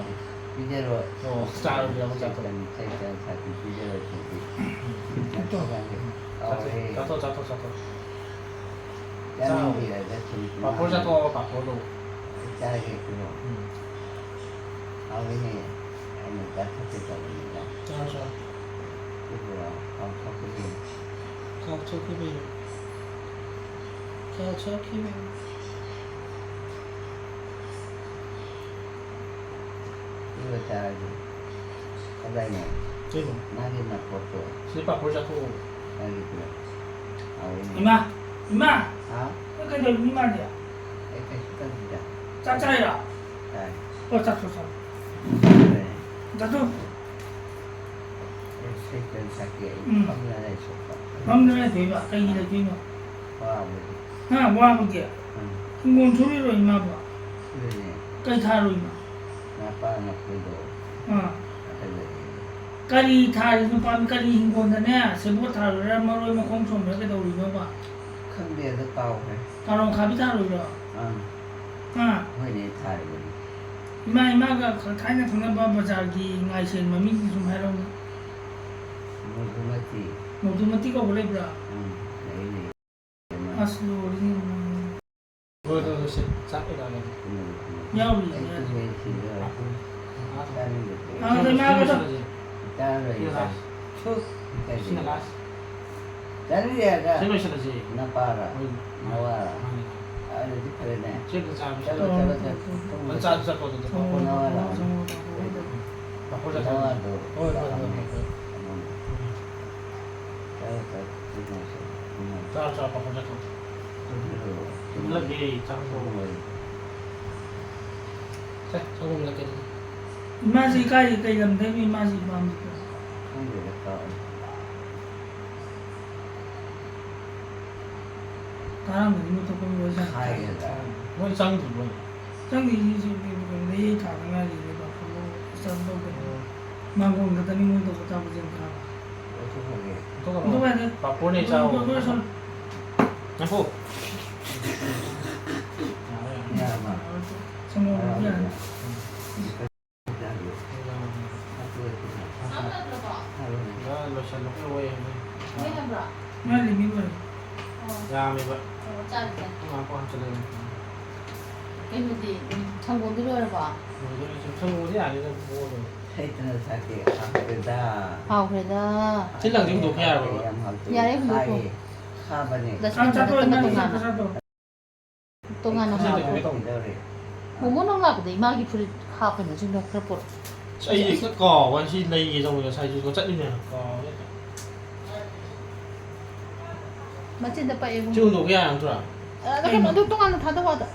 ꯄꯤꯖꯔꯣꯏ꯫ ꯑꯣ, ꯆꯥꯔꯣ, ꯄꯤꯖꯔꯣ, ꯆꯥꯔꯣ꯫ ꯆꯥꯔꯣ, ꯆꯥꯔꯣ, ꯆꯥꯔꯣ, ꯄꯤꯖꯔꯣꯏ, ꯄꯤꯖꯔꯣꯏ꯫ ꯎꯝ꯫ ꯆꯥꯊꯣꯛ, ꯆꯥꯎꯔꯦ꯫ ꯆꯥꯊꯣꯛ, ꯆꯥꯊꯣꯛ, ꯆꯥꯊꯣꯛ꯫ ꯆꯥꯅꯤꯡꯗꯦ, ꯆꯥꯔꯣ꯫ ꯆꯥꯅꯤꯡꯗꯦ꯫ ꯄꯥꯐꯣꯔ ꯆꯥꯊꯣꯛꯑꯣ, ꯄꯥꯐꯣꯔꯗꯣ꯫ ꯆꯥꯔꯒꯦ, ꯀꯩꯅꯣ꯫ ꯎꯝ꯫ ꯍꯥꯎꯋꯤꯅꯦ꯫ ꯑꯩꯅ ꯆꯥꯊꯣꯛꯀꯦ ꯇꯧꯕꯅꯤꯗ꯫ ꯆꯥꯔꯣ, ꯆꯥꯔꯣ꯫ ꯁꯤꯕꯨ ꯍꯥꯎꯊꯣꯛꯈꯤꯗꯦ꯫ ꯍꯥꯎꯊꯣꯛꯈꯤꯗꯦ꯫ ꯆꯥꯎꯊꯣꯛꯈꯤꯕ꯫ ꯏꯔꯣꯏ ꯆꯥꯔꯗꯤ꯫ ꯀꯗꯥꯏꯅꯣ? ꯀꯩꯅꯣ? ꯃꯥꯒꯤ ꯅꯥꯀꯣꯠꯇꯣ꯫ ꯁꯤ ꯄꯥꯐꯣꯔ ꯆꯥꯊꯣꯛꯑꯣ꯫ ꯃꯥꯒꯤ ꯄꯤꯔꯛ꯫ ꯍꯥꯎꯋꯤꯅꯦ꯫ ꯏꯃꯥ! ꯏꯃꯥ! ꯍꯥ? ꯅꯪ ꯀꯩꯗꯧꯔꯤꯅꯣ ꯏꯃꯥꯗꯤ? ꯑꯩ ꯀꯩꯁꯨ ꯇꯧꯗꯦꯗ꯫ ꯆꯥꯛ ꯆꯥꯏꯔꯣ? ꯆꯥꯏ꯫ ꯑꯣ, ꯆꯥꯊꯣꯛ, ꯆꯥꯊꯣꯛ꯫ ꯆꯥꯊꯣꯛ꯫ ꯑꯩ ꯁꯦꯛꯇ ꯆꯥꯛꯀꯦ꯫ ꯑꯩ ꯎꯝ꯫ ꯐꯝꯗꯅ ꯂꯩꯊꯣꯛꯄ꯫ ꯐꯝꯗꯅ ꯂꯩꯊꯣꯛꯏꯕ? ꯀꯩꯒꯤ ꯂꯩꯊꯣꯛꯏꯅꯣ? ꯋꯥꯕꯒꯤ꯫ ꯍꯥ, ꯋꯥꯕꯒꯤ? ꯎꯝ꯫ ꯍꯤꯡꯒꯣꯜ ꯁꯨꯔꯤꯔꯣ ꯏꯃꯥꯕꯣ? ꯁꯨꯔꯤꯅꯦ꯫ ꯀꯩ ꯊꯥꯔꯨꯏꯅꯣ? ꯅꯄꯥ ꯅꯄꯨꯗꯣ꯫ ꯑꯥ꯫ ꯑꯗꯨꯗꯒꯤ꯫ ꯀꯔꯤ ꯊꯥꯔꯤꯅꯣ ꯄꯥꯝꯃꯤ? ꯀꯔꯤ ꯍꯤꯡꯒꯣꯜꯗꯅꯦ? ꯁꯦꯕꯣꯠ ꯊꯥꯔꯨꯏꯔꯥ, ꯃꯔꯣꯏ ꯃꯈꯣꯡ ꯁꯣꯝꯕ꯭ꯔꯥ, ꯀꯩꯗꯧꯔꯤꯅꯣꯕ? ꯈꯪꯗꯦ, ꯑꯗꯨ ꯀꯥꯎꯈ꯭ꯔꯦ꯫ ꯀꯥꯔꯣꯡ ꯑꯈꯥꯕꯤ ꯊꯥꯔꯨꯏꯔꯣ? ꯑꯥ꯫ ꯑꯥ꯫ ꯍꯣꯏꯅꯦ, ꯊꯥꯔꯤꯕꯅꯤ꯫ ꯏꯃꯥ, ꯏꯃꯥꯒ ꯊꯥꯏꯅ ꯈꯪꯅꯕ ꯕꯖꯥꯔꯒꯤ ꯉꯥꯏꯁꯦꯟ ꯃꯃꯤꯡꯗꯤ ꯁꯨꯝ ꯍꯥꯏꯔꯛꯎꯅꯦ꯫ ꯃꯣꯗꯨꯃꯇꯤ꯫ ꯃꯣꯗꯨꯃꯇꯤ ꯀꯧꯕ ꯂꯩꯕ꯭ꯔꯥ? ꯎꯝ, ꯂꯩ, ꯂꯩ꯫ ꯑꯁ, ꯂꯣꯏꯔꯦꯅꯦ꯫ ꯍꯣꯏ, ꯍꯣꯏ, ꯍꯣꯏ, ꯁꯦ, ꯆꯥꯛ ꯀꯩꯀꯥ ꯂꯩ꯫ ꯌꯥꯎꯔꯤ, ꯑꯩ ꯌꯥꯎꯔꯤ꯫ ꯇꯨꯝꯃꯦ ꯁꯤꯗ꯫ ꯉꯥꯏꯈꯣ꯫ ꯉꯥꯏꯈꯣ꯫ ꯆꯥꯅꯤꯡꯗꯦ꯫ ꯑꯥ, ꯁꯤ ꯀꯩꯅꯣ ꯂꯣꯏꯁꯤꯜꯂꯁꯦ꯫ ꯆꯥꯔꯣꯏ, ꯁꯤ ꯆꯥꯔꯣꯏ꯫ ꯂꯥꯁ꯫ ꯁꯨ꯫ ꯁꯤꯅ ꯂꯥꯁ꯫ ꯆꯥꯅꯤꯡꯗꯦ ꯍꯥꯏꯔꯒ꯫ ꯁꯤ ꯂꯣꯏꯁꯤꯜꯂꯁꯦ꯫ ꯅꯄꯥꯔ? ꯍꯣꯏ꯫ ꯅꯋꯥꯔ? ꯃꯥꯅꯦ, ꯃꯥꯅꯦ꯫ ꯑꯗꯨꯗꯤ ꯐꯔꯦꯅꯦ꯫ ꯆꯦꯛꯇ ꯆꯥꯕ ꯆꯠꯂꯣ, ꯆꯠꯂꯣ꯫ ꯆꯠꯂꯣ, ꯆꯠꯂꯣ꯫ ꯆꯠꯂꯣ, ꯆꯠꯂꯣ, ꯆꯠꯂꯣ꯫ ꯆꯠꯂꯣ, ꯅꯋꯥꯔ? ꯆꯠꯂꯣ, ꯆꯠꯂꯣ꯫ ꯄꯥꯐꯣꯔ ꯆꯥꯊꯣꯛꯑꯣ꯫ ꯅꯋꯥꯔꯗꯣ ꯍꯣꯏ, ꯍꯣꯏ, ꯍꯣꯏ, ꯂꯥꯛꯑꯝꯃꯦ꯫ ꯍꯣꯏ, ꯍꯣꯏ꯫ ꯎꯝ꯫ ꯆꯠꯂꯣ, ꯆꯠꯂꯣ꯫ ꯆꯥꯔꯣ, ꯆꯥꯔꯣ, ꯄꯥꯐꯣꯔ ꯆꯥꯊꯣꯛꯑꯣ꯫ ꯇꯨꯝꯍꯜꯂꯒꯦ, ꯆꯥꯛ ꯊꯣꯡꯉꯣ꯫ ꯁꯦ, ꯆꯥꯛ ꯊꯣꯡꯍꯜꯂꯛꯀꯦ ꯑꯗꯨꯗꯤ꯫ ꯏꯃꯥꯁꯤ ꯀꯥꯏ, ꯀꯩ ꯂꯝꯗꯩꯅꯣ ꯏꯃꯥꯁꯤ ꯄꯥꯝꯃꯤꯁꯦ? ꯈꯪꯗꯦꯗ, ꯀꯥꯎꯔꯦ꯫ ꯇꯥꯔꯝꯒꯅꯤ, ꯃꯤ ꯑꯇꯣꯞꯄ ꯃꯤ ꯋꯥꯔꯤ ꯁꯥꯟꯅ ꯍꯥꯏꯒꯗ꯭ꯔꯥ? ꯃꯣꯏ ꯆꯪꯗ꯭ꯔꯤꯕꯣ? ꯆꯪꯗꯦ, ꯁꯤ, ꯁꯤ, ꯀꯩꯅꯣꯗ ꯍꯦꯛ ꯊꯥꯗ ꯉꯥꯏꯔꯤꯌꯦ, ꯕꯥꯐꯣꯟꯗꯣ ꯆꯪꯗꯧꯕꯅꯦ꯫ ꯑꯣ꯫ ꯃꯥꯡꯒꯣꯟ ꯈꯛꯇꯅꯤ ꯃꯣꯏ ꯇꯧꯕ ꯊꯕꯛꯁꯦ ꯌꯥꯝ ꯊꯥꯕ꯫ ꯂꯧꯊꯣꯛꯈ꯭ꯔꯒꯦ꯫ ꯂꯧꯊꯣꯛꯈ꯭ꯔꯣ꯫ ꯂꯧꯊꯣꯛꯈ꯭ꯔꯒꯦ꯫ ꯕꯥꯐꯣꯟꯅꯦ ꯆꯥꯎ꯫ ꯂꯧꯊꯣꯛꯈ꯭ꯔꯣ, ꯂꯧꯊꯣꯛꯈ꯭ꯔꯣ꯫ ꯉꯥꯏꯈꯣ꯫ ꯌꯥꯔꯦ, ꯌꯥꯔꯦ꯫ ꯌꯥꯔꯕ? ꯁꯪꯒꯣꯝ ꯌꯥꯔꯦ꯫ ꯌꯥꯔꯦ꯫ ꯎꯝ꯫ ꯌꯥꯔꯦ꯫ ꯌꯥꯔꯦ꯫ ꯌꯥꯔꯦ, ꯂꯣꯏꯁꯜꯂꯣ꯫ ꯂꯣꯏ ꯍꯥꯏꯕꯅꯦ꯫ ꯂꯣꯏ ꯍꯥꯏꯕ꯭ꯔꯣ? ꯃꯥ ꯂꯤꯃꯤꯠ ꯑꯣꯏꯔꯦ꯫ ꯑꯣ꯫ ꯌꯥꯝꯃꯦꯕ꯫ ꯑꯣ, ꯆꯥꯔꯦ, ꯆꯥꯔꯦ꯫ ꯉꯥꯏꯈꯣ, ꯍꯥꯞꯆꯜꯂꯒꯦ꯫ ꯀꯩꯅꯣꯗꯤ, ꯎꯝ, ꯁꯪꯒꯣꯝꯗꯤ ꯂꯣꯏꯔꯕꯣ? ꯂꯣꯏꯗꯣꯔꯦ, ꯁꯨꯝ ꯁꯪꯒꯣꯝꯗꯤ ꯌꯥꯅꯤꯗ, ꯄꯣꯛꯑꯗꯕꯅꯤ꯫ ꯍꯩꯇꯅ ꯆꯥꯛꯇꯤ ꯍꯥꯎꯈ꯭ꯔꯦꯗ꯫ ꯍꯥꯎꯈ꯭ꯔꯦꯗ꯫ ꯁꯤ ꯂꯪꯁꯤ ꯍꯨꯟꯗꯣꯛꯄ ꯌꯥꯔꯕꯣ? ꯌꯥꯝ ꯍꯥꯎꯇꯦ꯫ ꯌꯥꯔꯦ, ꯍꯨꯟꯗꯣꯛꯈꯣ꯫ ꯍꯥꯏꯌꯦ꯫ ꯊꯥꯕꯅꯦ꯫ ꯗꯁꯕꯤꯟ ꯃꯊꯛꯇ ꯇꯣꯉꯥꯟꯅ꯫ ꯇꯣꯉꯥꯟꯅ ꯍꯥꯞꯄꯣ꯫ ꯀꯩꯗꯧꯔꯦ? ꯃꯣꯃꯣ ꯅꯪ ꯂꯥꯛꯄꯗ ꯏꯃꯥꯒꯤ ꯐꯨꯔꯤꯠ ꯍꯥꯞꯄꯅꯦ ꯁꯤꯡꯗꯣ ꯈꯔ ꯄꯨꯔꯛꯑꯣ꯫ ꯑꯁ, ꯑꯩ ꯍꯦꯛꯇ ꯀꯥꯎꯕ ꯋꯥꯅꯤ, ꯁꯤ ꯂꯩꯒꯦ ꯇꯧꯕꯗ ꯉꯁꯥꯏꯁꯨ ꯆꯠꯂꯤꯅꯦ, ꯀꯥꯎꯔꯦ ꯍꯦꯛꯇ꯫ ꯃꯆꯤꯟꯗ ꯄꯛꯑꯦ ꯁꯤ ꯏꯕꯨꯡꯉꯣ꯫ ꯍꯨꯟꯗꯣꯛꯄ ꯌꯥꯔꯝꯗ꯭ꯔꯣ? ꯑ, ꯑꯗꯣ ꯀꯩꯅꯣ, ꯑꯗꯨ ꯇꯣꯉꯥꯟꯅ ꯊꯥꯗꯧ ꯑꯗ꯫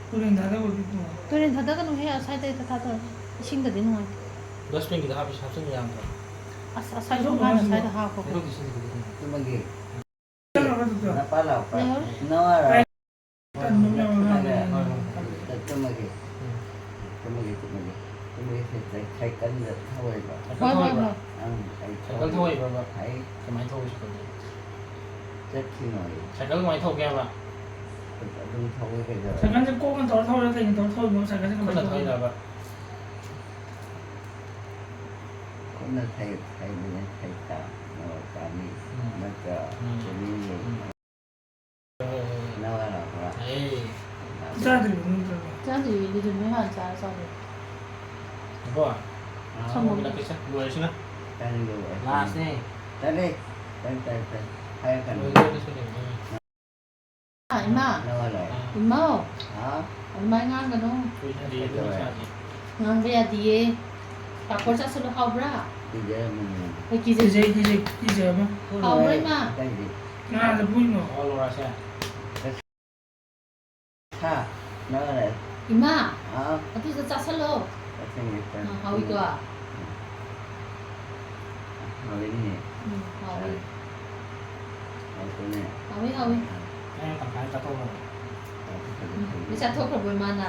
ꯇꯨꯔꯦꯟ ꯊꯥꯗꯧꯕꯗꯤ ꯇꯣꯉꯥꯟ꯫ ꯇꯨꯔꯦꯟ ꯊꯥꯗꯒꯅꯨꯍꯦ, ꯑꯁ꯭ꯋꯥꯏꯗ ꯍꯦꯛꯇ ꯊꯥꯗꯧ꯫ ꯏꯁꯤꯡꯗꯗꯤ ꯅꯨꯡꯉꯥꯏꯇꯦ꯫ ꯗꯁꯕꯤꯟꯒꯤꯗ ꯍꯥꯞꯄꯁꯨ ꯍꯥꯞꯆꯤꯟꯕ ꯌꯥꯔꯝꯗ꯭ꯔꯣ? ꯑꯁ, ꯑꯁ꯭ꯋꯥꯏ ꯁꯣꯝ ꯅꯥꯀꯟ ꯑꯁ꯭ꯋꯥꯏꯗ ꯍꯥꯞꯈꯣ꯫ ꯍꯦꯔꯣꯒꯤ ꯏꯁꯤꯡꯗꯨꯗꯤ ꯀꯩꯅꯣ? ꯇꯨꯝꯃꯒꯦ꯫ ꯅꯄꯥ ꯂꯥꯛꯄ꯫ ꯂꯩꯍꯧꯔꯦ꯫ ꯅꯋꯥ ꯂꯥꯛꯄ꯫ ꯇꯟꯕ ꯃꯌꯥꯝ ꯑꯃ ꯂꯩꯔꯦ꯫ ꯇꯨꯝꯃꯒꯦ꯫ ꯎꯝ꯫ ꯇꯨꯝꯃꯒꯦ, ꯇꯨꯝꯃꯒꯦ꯫ ꯇꯨꯝꯃꯒꯦ ꯁꯦ, ꯁꯥꯏꯀꯜꯗ ꯊꯧꯋꯦꯕ꯫ ꯁꯥꯏꯀꯜ ꯍꯣꯏ, ꯍꯣꯏ, ꯊꯧꯋꯦꯕ? ꯍꯣꯏ꯫ ꯑꯩ ꯁꯥꯏꯀꯜ ꯊꯧꯋꯦꯕ? ꯍꯥꯏ꯫ ꯀꯃꯥꯏꯅ ꯊꯧꯋꯤ ꯁꯥꯏꯀꯜꯗꯤ? ꯆꯠꯈꯤꯅꯣ ꯑꯩ꯫ ꯁꯥꯏꯀꯜ ꯀꯃꯥꯏꯅ ꯊꯧꯒꯦ ꯍꯥꯏꯕ? ꯑꯗꯨꯝ ꯊꯧꯋꯦ ꯀꯩꯗꯧꯔꯒꯦ? ꯁꯥꯏꯀꯜꯁꯦ ꯀꯣꯛꯅ ꯇꯧꯔ ꯊꯧꯔꯤꯔꯣ, ꯀꯩꯅ ꯇꯧꯔ ꯊꯧꯔꯤꯅꯣ? ꯁꯥꯏꯀꯜꯁꯦ ꯀꯃꯥꯏꯅ ꯈꯨꯠꯅ ꯊꯧꯒꯦ? ꯊꯧꯔꯤꯔꯕ? ꯈꯨꯠꯅ ꯊꯩ-, ꯊꯩꯕꯅꯦ, ꯊꯩ ꯇꯥ-, ꯅꯣ ꯇꯥꯅꯤ꯫ ꯎꯝ꯫ ꯅꯠꯇ꯭ꯔ ꯎꯝ꯫ ꯆꯦꯅꯤꯡ ꯂꯩ꯫ ꯎꯝ꯫ ꯅꯋꯥ ꯂꯥꯛꯄ꯭ꯔꯥ? ꯑꯦ꯫ ꯆꯥꯗ꯭ꯔꯤꯕꯣ ꯅꯠꯇ꯭ꯔꯒ? ꯆꯥꯗ꯭ꯔꯤꯌꯦ, ꯑꯗꯨꯗꯤ ꯅꯣꯏ ꯍꯥꯟꯅ ꯆꯥꯔ ꯆꯥꯎꯔꯦ꯫ ꯉꯥꯏꯈꯣ꯫ ꯊꯝꯃꯣ꯫ ꯂꯣꯏꯔꯦ, ꯂꯣꯏꯁꯤꯅ꯫ ꯆꯥꯅꯤꯡꯗꯦ, ꯑꯩ ꯂꯥꯁꯅꯦ꯫ ꯇꯜꯂꯦ꯫ ꯇꯜꯂꯦ, ꯇꯜꯂꯦ, ꯇꯜꯂꯦ꯫ ꯍꯥꯏꯔꯛꯀꯅꯨ꯫ ꯂꯣꯏꯔꯦ, ꯂꯣꯏꯔꯦ, ꯂꯣꯏꯔꯦ꯫ ꯏꯃꯥ꯫ ꯅꯋꯥ ꯂꯥꯛꯑꯦ꯫ ꯏꯃꯥ꯫ ꯍꯥ? ꯑꯗꯨꯃꯥꯏꯅ ꯉꯥꯡꯒꯅꯨ꯫ ꯀꯨꯏꯗ꯭ꯔꯤꯌꯦ, ꯀꯩꯗꯧꯔꯦ? ꯏꯃꯥꯁꯦ꯫ ꯉꯥꯡꯕ ꯌꯥꯗꯤꯌꯦ꯫ ꯄꯥꯐꯣꯔ ꯆꯥꯁꯤꯜꯂꯨ, ꯍꯥꯎꯕ꯭ꯔꯥ? ꯄꯤꯖꯔꯝꯃꯅꯤ꯫ ꯍꯣꯏ, ꯀꯤꯖꯩ꯫ ꯀꯤꯖꯩ, ꯀꯤꯖꯩ, ꯀꯤꯖꯩ ꯑꯃ꯫ ꯍꯥꯎꯕ꯭ꯔꯥ, ꯏꯃꯥ? ꯑꯇꯩꯗꯤ꯫ ꯀꯅꯥꯗ ꯄꯨꯏꯅꯣ? ꯍꯥꯎ, ꯂꯣꯔꯥꯁꯦ꯫ ꯍꯥ? ꯅꯋꯥ ꯂꯥꯛꯑꯦ꯫ ꯏꯃꯥ꯫ ꯍꯥꯎ꯫ ꯑꯗꯨꯗꯣ ꯆꯥꯁꯤꯜꯂꯣ꯫ ꯆꯥꯁꯤꯟꯒꯦ, ꯆꯥꯁꯤꯟꯒꯦ꯫ ꯑꯥ, ꯍꯥꯎꯏꯀꯣ꯫ ꯎꯝ꯫ ꯍꯥꯎꯋꯤꯅꯦ꯫ ꯎꯝ, ꯍꯥꯎꯋꯤ꯫ ꯍꯥꯎꯇ꯭ꯔꯣꯅꯦ? ꯍꯥꯎꯋꯤ, ꯍꯥꯎꯋꯤ꯫ ꯑꯩꯅ ꯇꯪꯈꯥꯏ ꯆꯥꯊꯣꯛꯈ꯭ꯔꯕ꯫ ꯆꯥꯊꯣꯛꯈ꯭ꯔꯕ ꯎꯝ, ꯐꯩꯅꯦ꯫ ꯂꯣꯏ ꯆꯥꯊꯣꯛꯈ꯭ꯔꯕꯣ ꯏꯃꯥꯅ?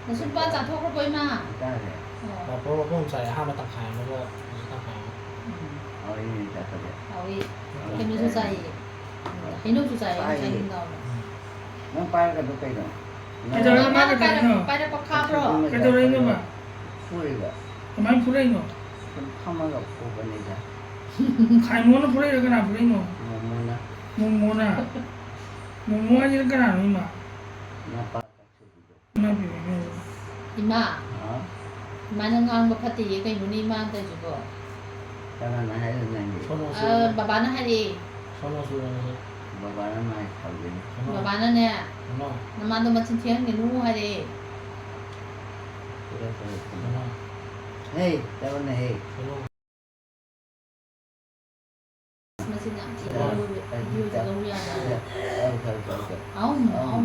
ꯅꯁꯨ ꯅꯨꯄꯥ ꯆꯥꯊꯣꯛꯈ꯭ꯔꯕꯣ ꯏꯃꯥ? ꯆꯥꯈ꯭ꯔꯦ꯫ ꯑꯣ꯫ ꯄꯥꯐꯣꯔ ꯃꯄꯨꯝ ꯆꯥꯏ, ꯑꯍꯥꯟꯕ ꯇꯪꯈꯥꯏ ꯑꯃꯒ ꯍꯧꯖꯤꯛ ꯇꯪꯈꯥꯏ ꯑꯃ꯫ ꯎꯝ꯫ ꯍꯥꯎꯋꯤꯅꯦ ꯆꯥꯊꯣꯛꯈ꯭ꯔꯦ꯫ ꯍꯥꯎꯋꯤ꯫ ꯎꯝ꯫ ꯀꯩꯅꯣꯁꯨ ꯆꯥꯏꯌꯦ꯫ ꯍꯩꯅꯧꯁꯨ ꯆꯥꯏꯌꯦ, ꯆꯥꯏꯌꯦ꯫ ꯆꯥꯅꯤꯡꯗꯕ꯫ ꯎꯝ꯫ ꯅꯪ ꯄꯥꯏꯔꯒꯗꯣ ꯀꯩꯅꯣ? ꯀꯩꯗꯧꯔꯦ? ꯃꯥꯅ ꯃꯥꯅ ꯀꯩꯗꯧꯔꯤꯅꯣ? ꯄꯥꯏꯔꯛ-, ꯄꯥꯏꯔꯛꯄ ꯈꯥꯕ꯭ꯔꯣ? ꯀꯩꯗꯧꯔꯤꯅꯣꯕ? ꯐꯨꯔꯤꯕ꯫ ꯀꯃꯥꯏꯅ ꯐꯨꯔꯛꯏꯅꯣ? ꯁꯨꯝ ꯐꯝꯃꯒ ꯐꯨꯕꯅꯤꯗ꯫ ꯈꯥꯏꯃꯣꯅ ꯐꯨꯔꯛꯏꯔꯣ? ꯀꯅꯥ ꯐꯨꯔꯛꯏꯅꯣ? ꯃꯣꯃꯣꯅ꯫ ꯃꯣꯃꯣꯅ? ꯃꯣꯃꯣ ꯍꯥꯏꯁꯤꯅ ꯀꯅꯥꯅꯣ ꯏꯃꯥ? ꯅꯄꯥ ꯀꯛꯁꯨꯕꯤꯗꯣ꯫ ꯏꯃꯥ ꯄꯤꯕꯤꯅꯦ꯫ ꯏꯃꯥ꯫ ꯍꯥ? ꯏꯃꯥꯅ ꯉꯥꯡꯕ ꯐꯠꯇꯦꯌꯦ, ꯀꯩꯅꯣꯅꯦ ꯏꯃꯥꯅ ꯇꯧꯔꯤꯁꯤꯕꯣ? ꯀꯅꯥꯅ ꯍꯥꯏꯔꯤꯅꯣ ꯅꯪꯒꯤ? ꯐꯣꯟ ꯑ, ꯕꯕꯥꯅ ꯍꯥꯏꯔꯛꯑꯦ꯫ ꯕꯕꯥꯅ ꯃꯥꯏ ꯁꯥꯎꯗꯣꯏꯅꯤ꯫ ꯕꯕꯥꯅꯅꯦ, ꯅꯃꯥꯗꯣ ꯃꯆꯤꯟ ꯊꯤꯍꯟꯒꯅꯨ ꯍꯥꯏꯔꯛꯑꯦ꯫ ꯍꯦ, ꯆꯠꯂꯣꯅꯦꯍꯦ꯫ ꯃꯆꯤꯟ ꯌꯥꯝ ꯊꯤꯕ ꯑꯣꯏꯔꯦ꯫ ꯚꯤꯗꯤꯑꯣꯁꯦ ꯂꯧ ꯌꯥꯗꯦ꯫ ꯑꯧ,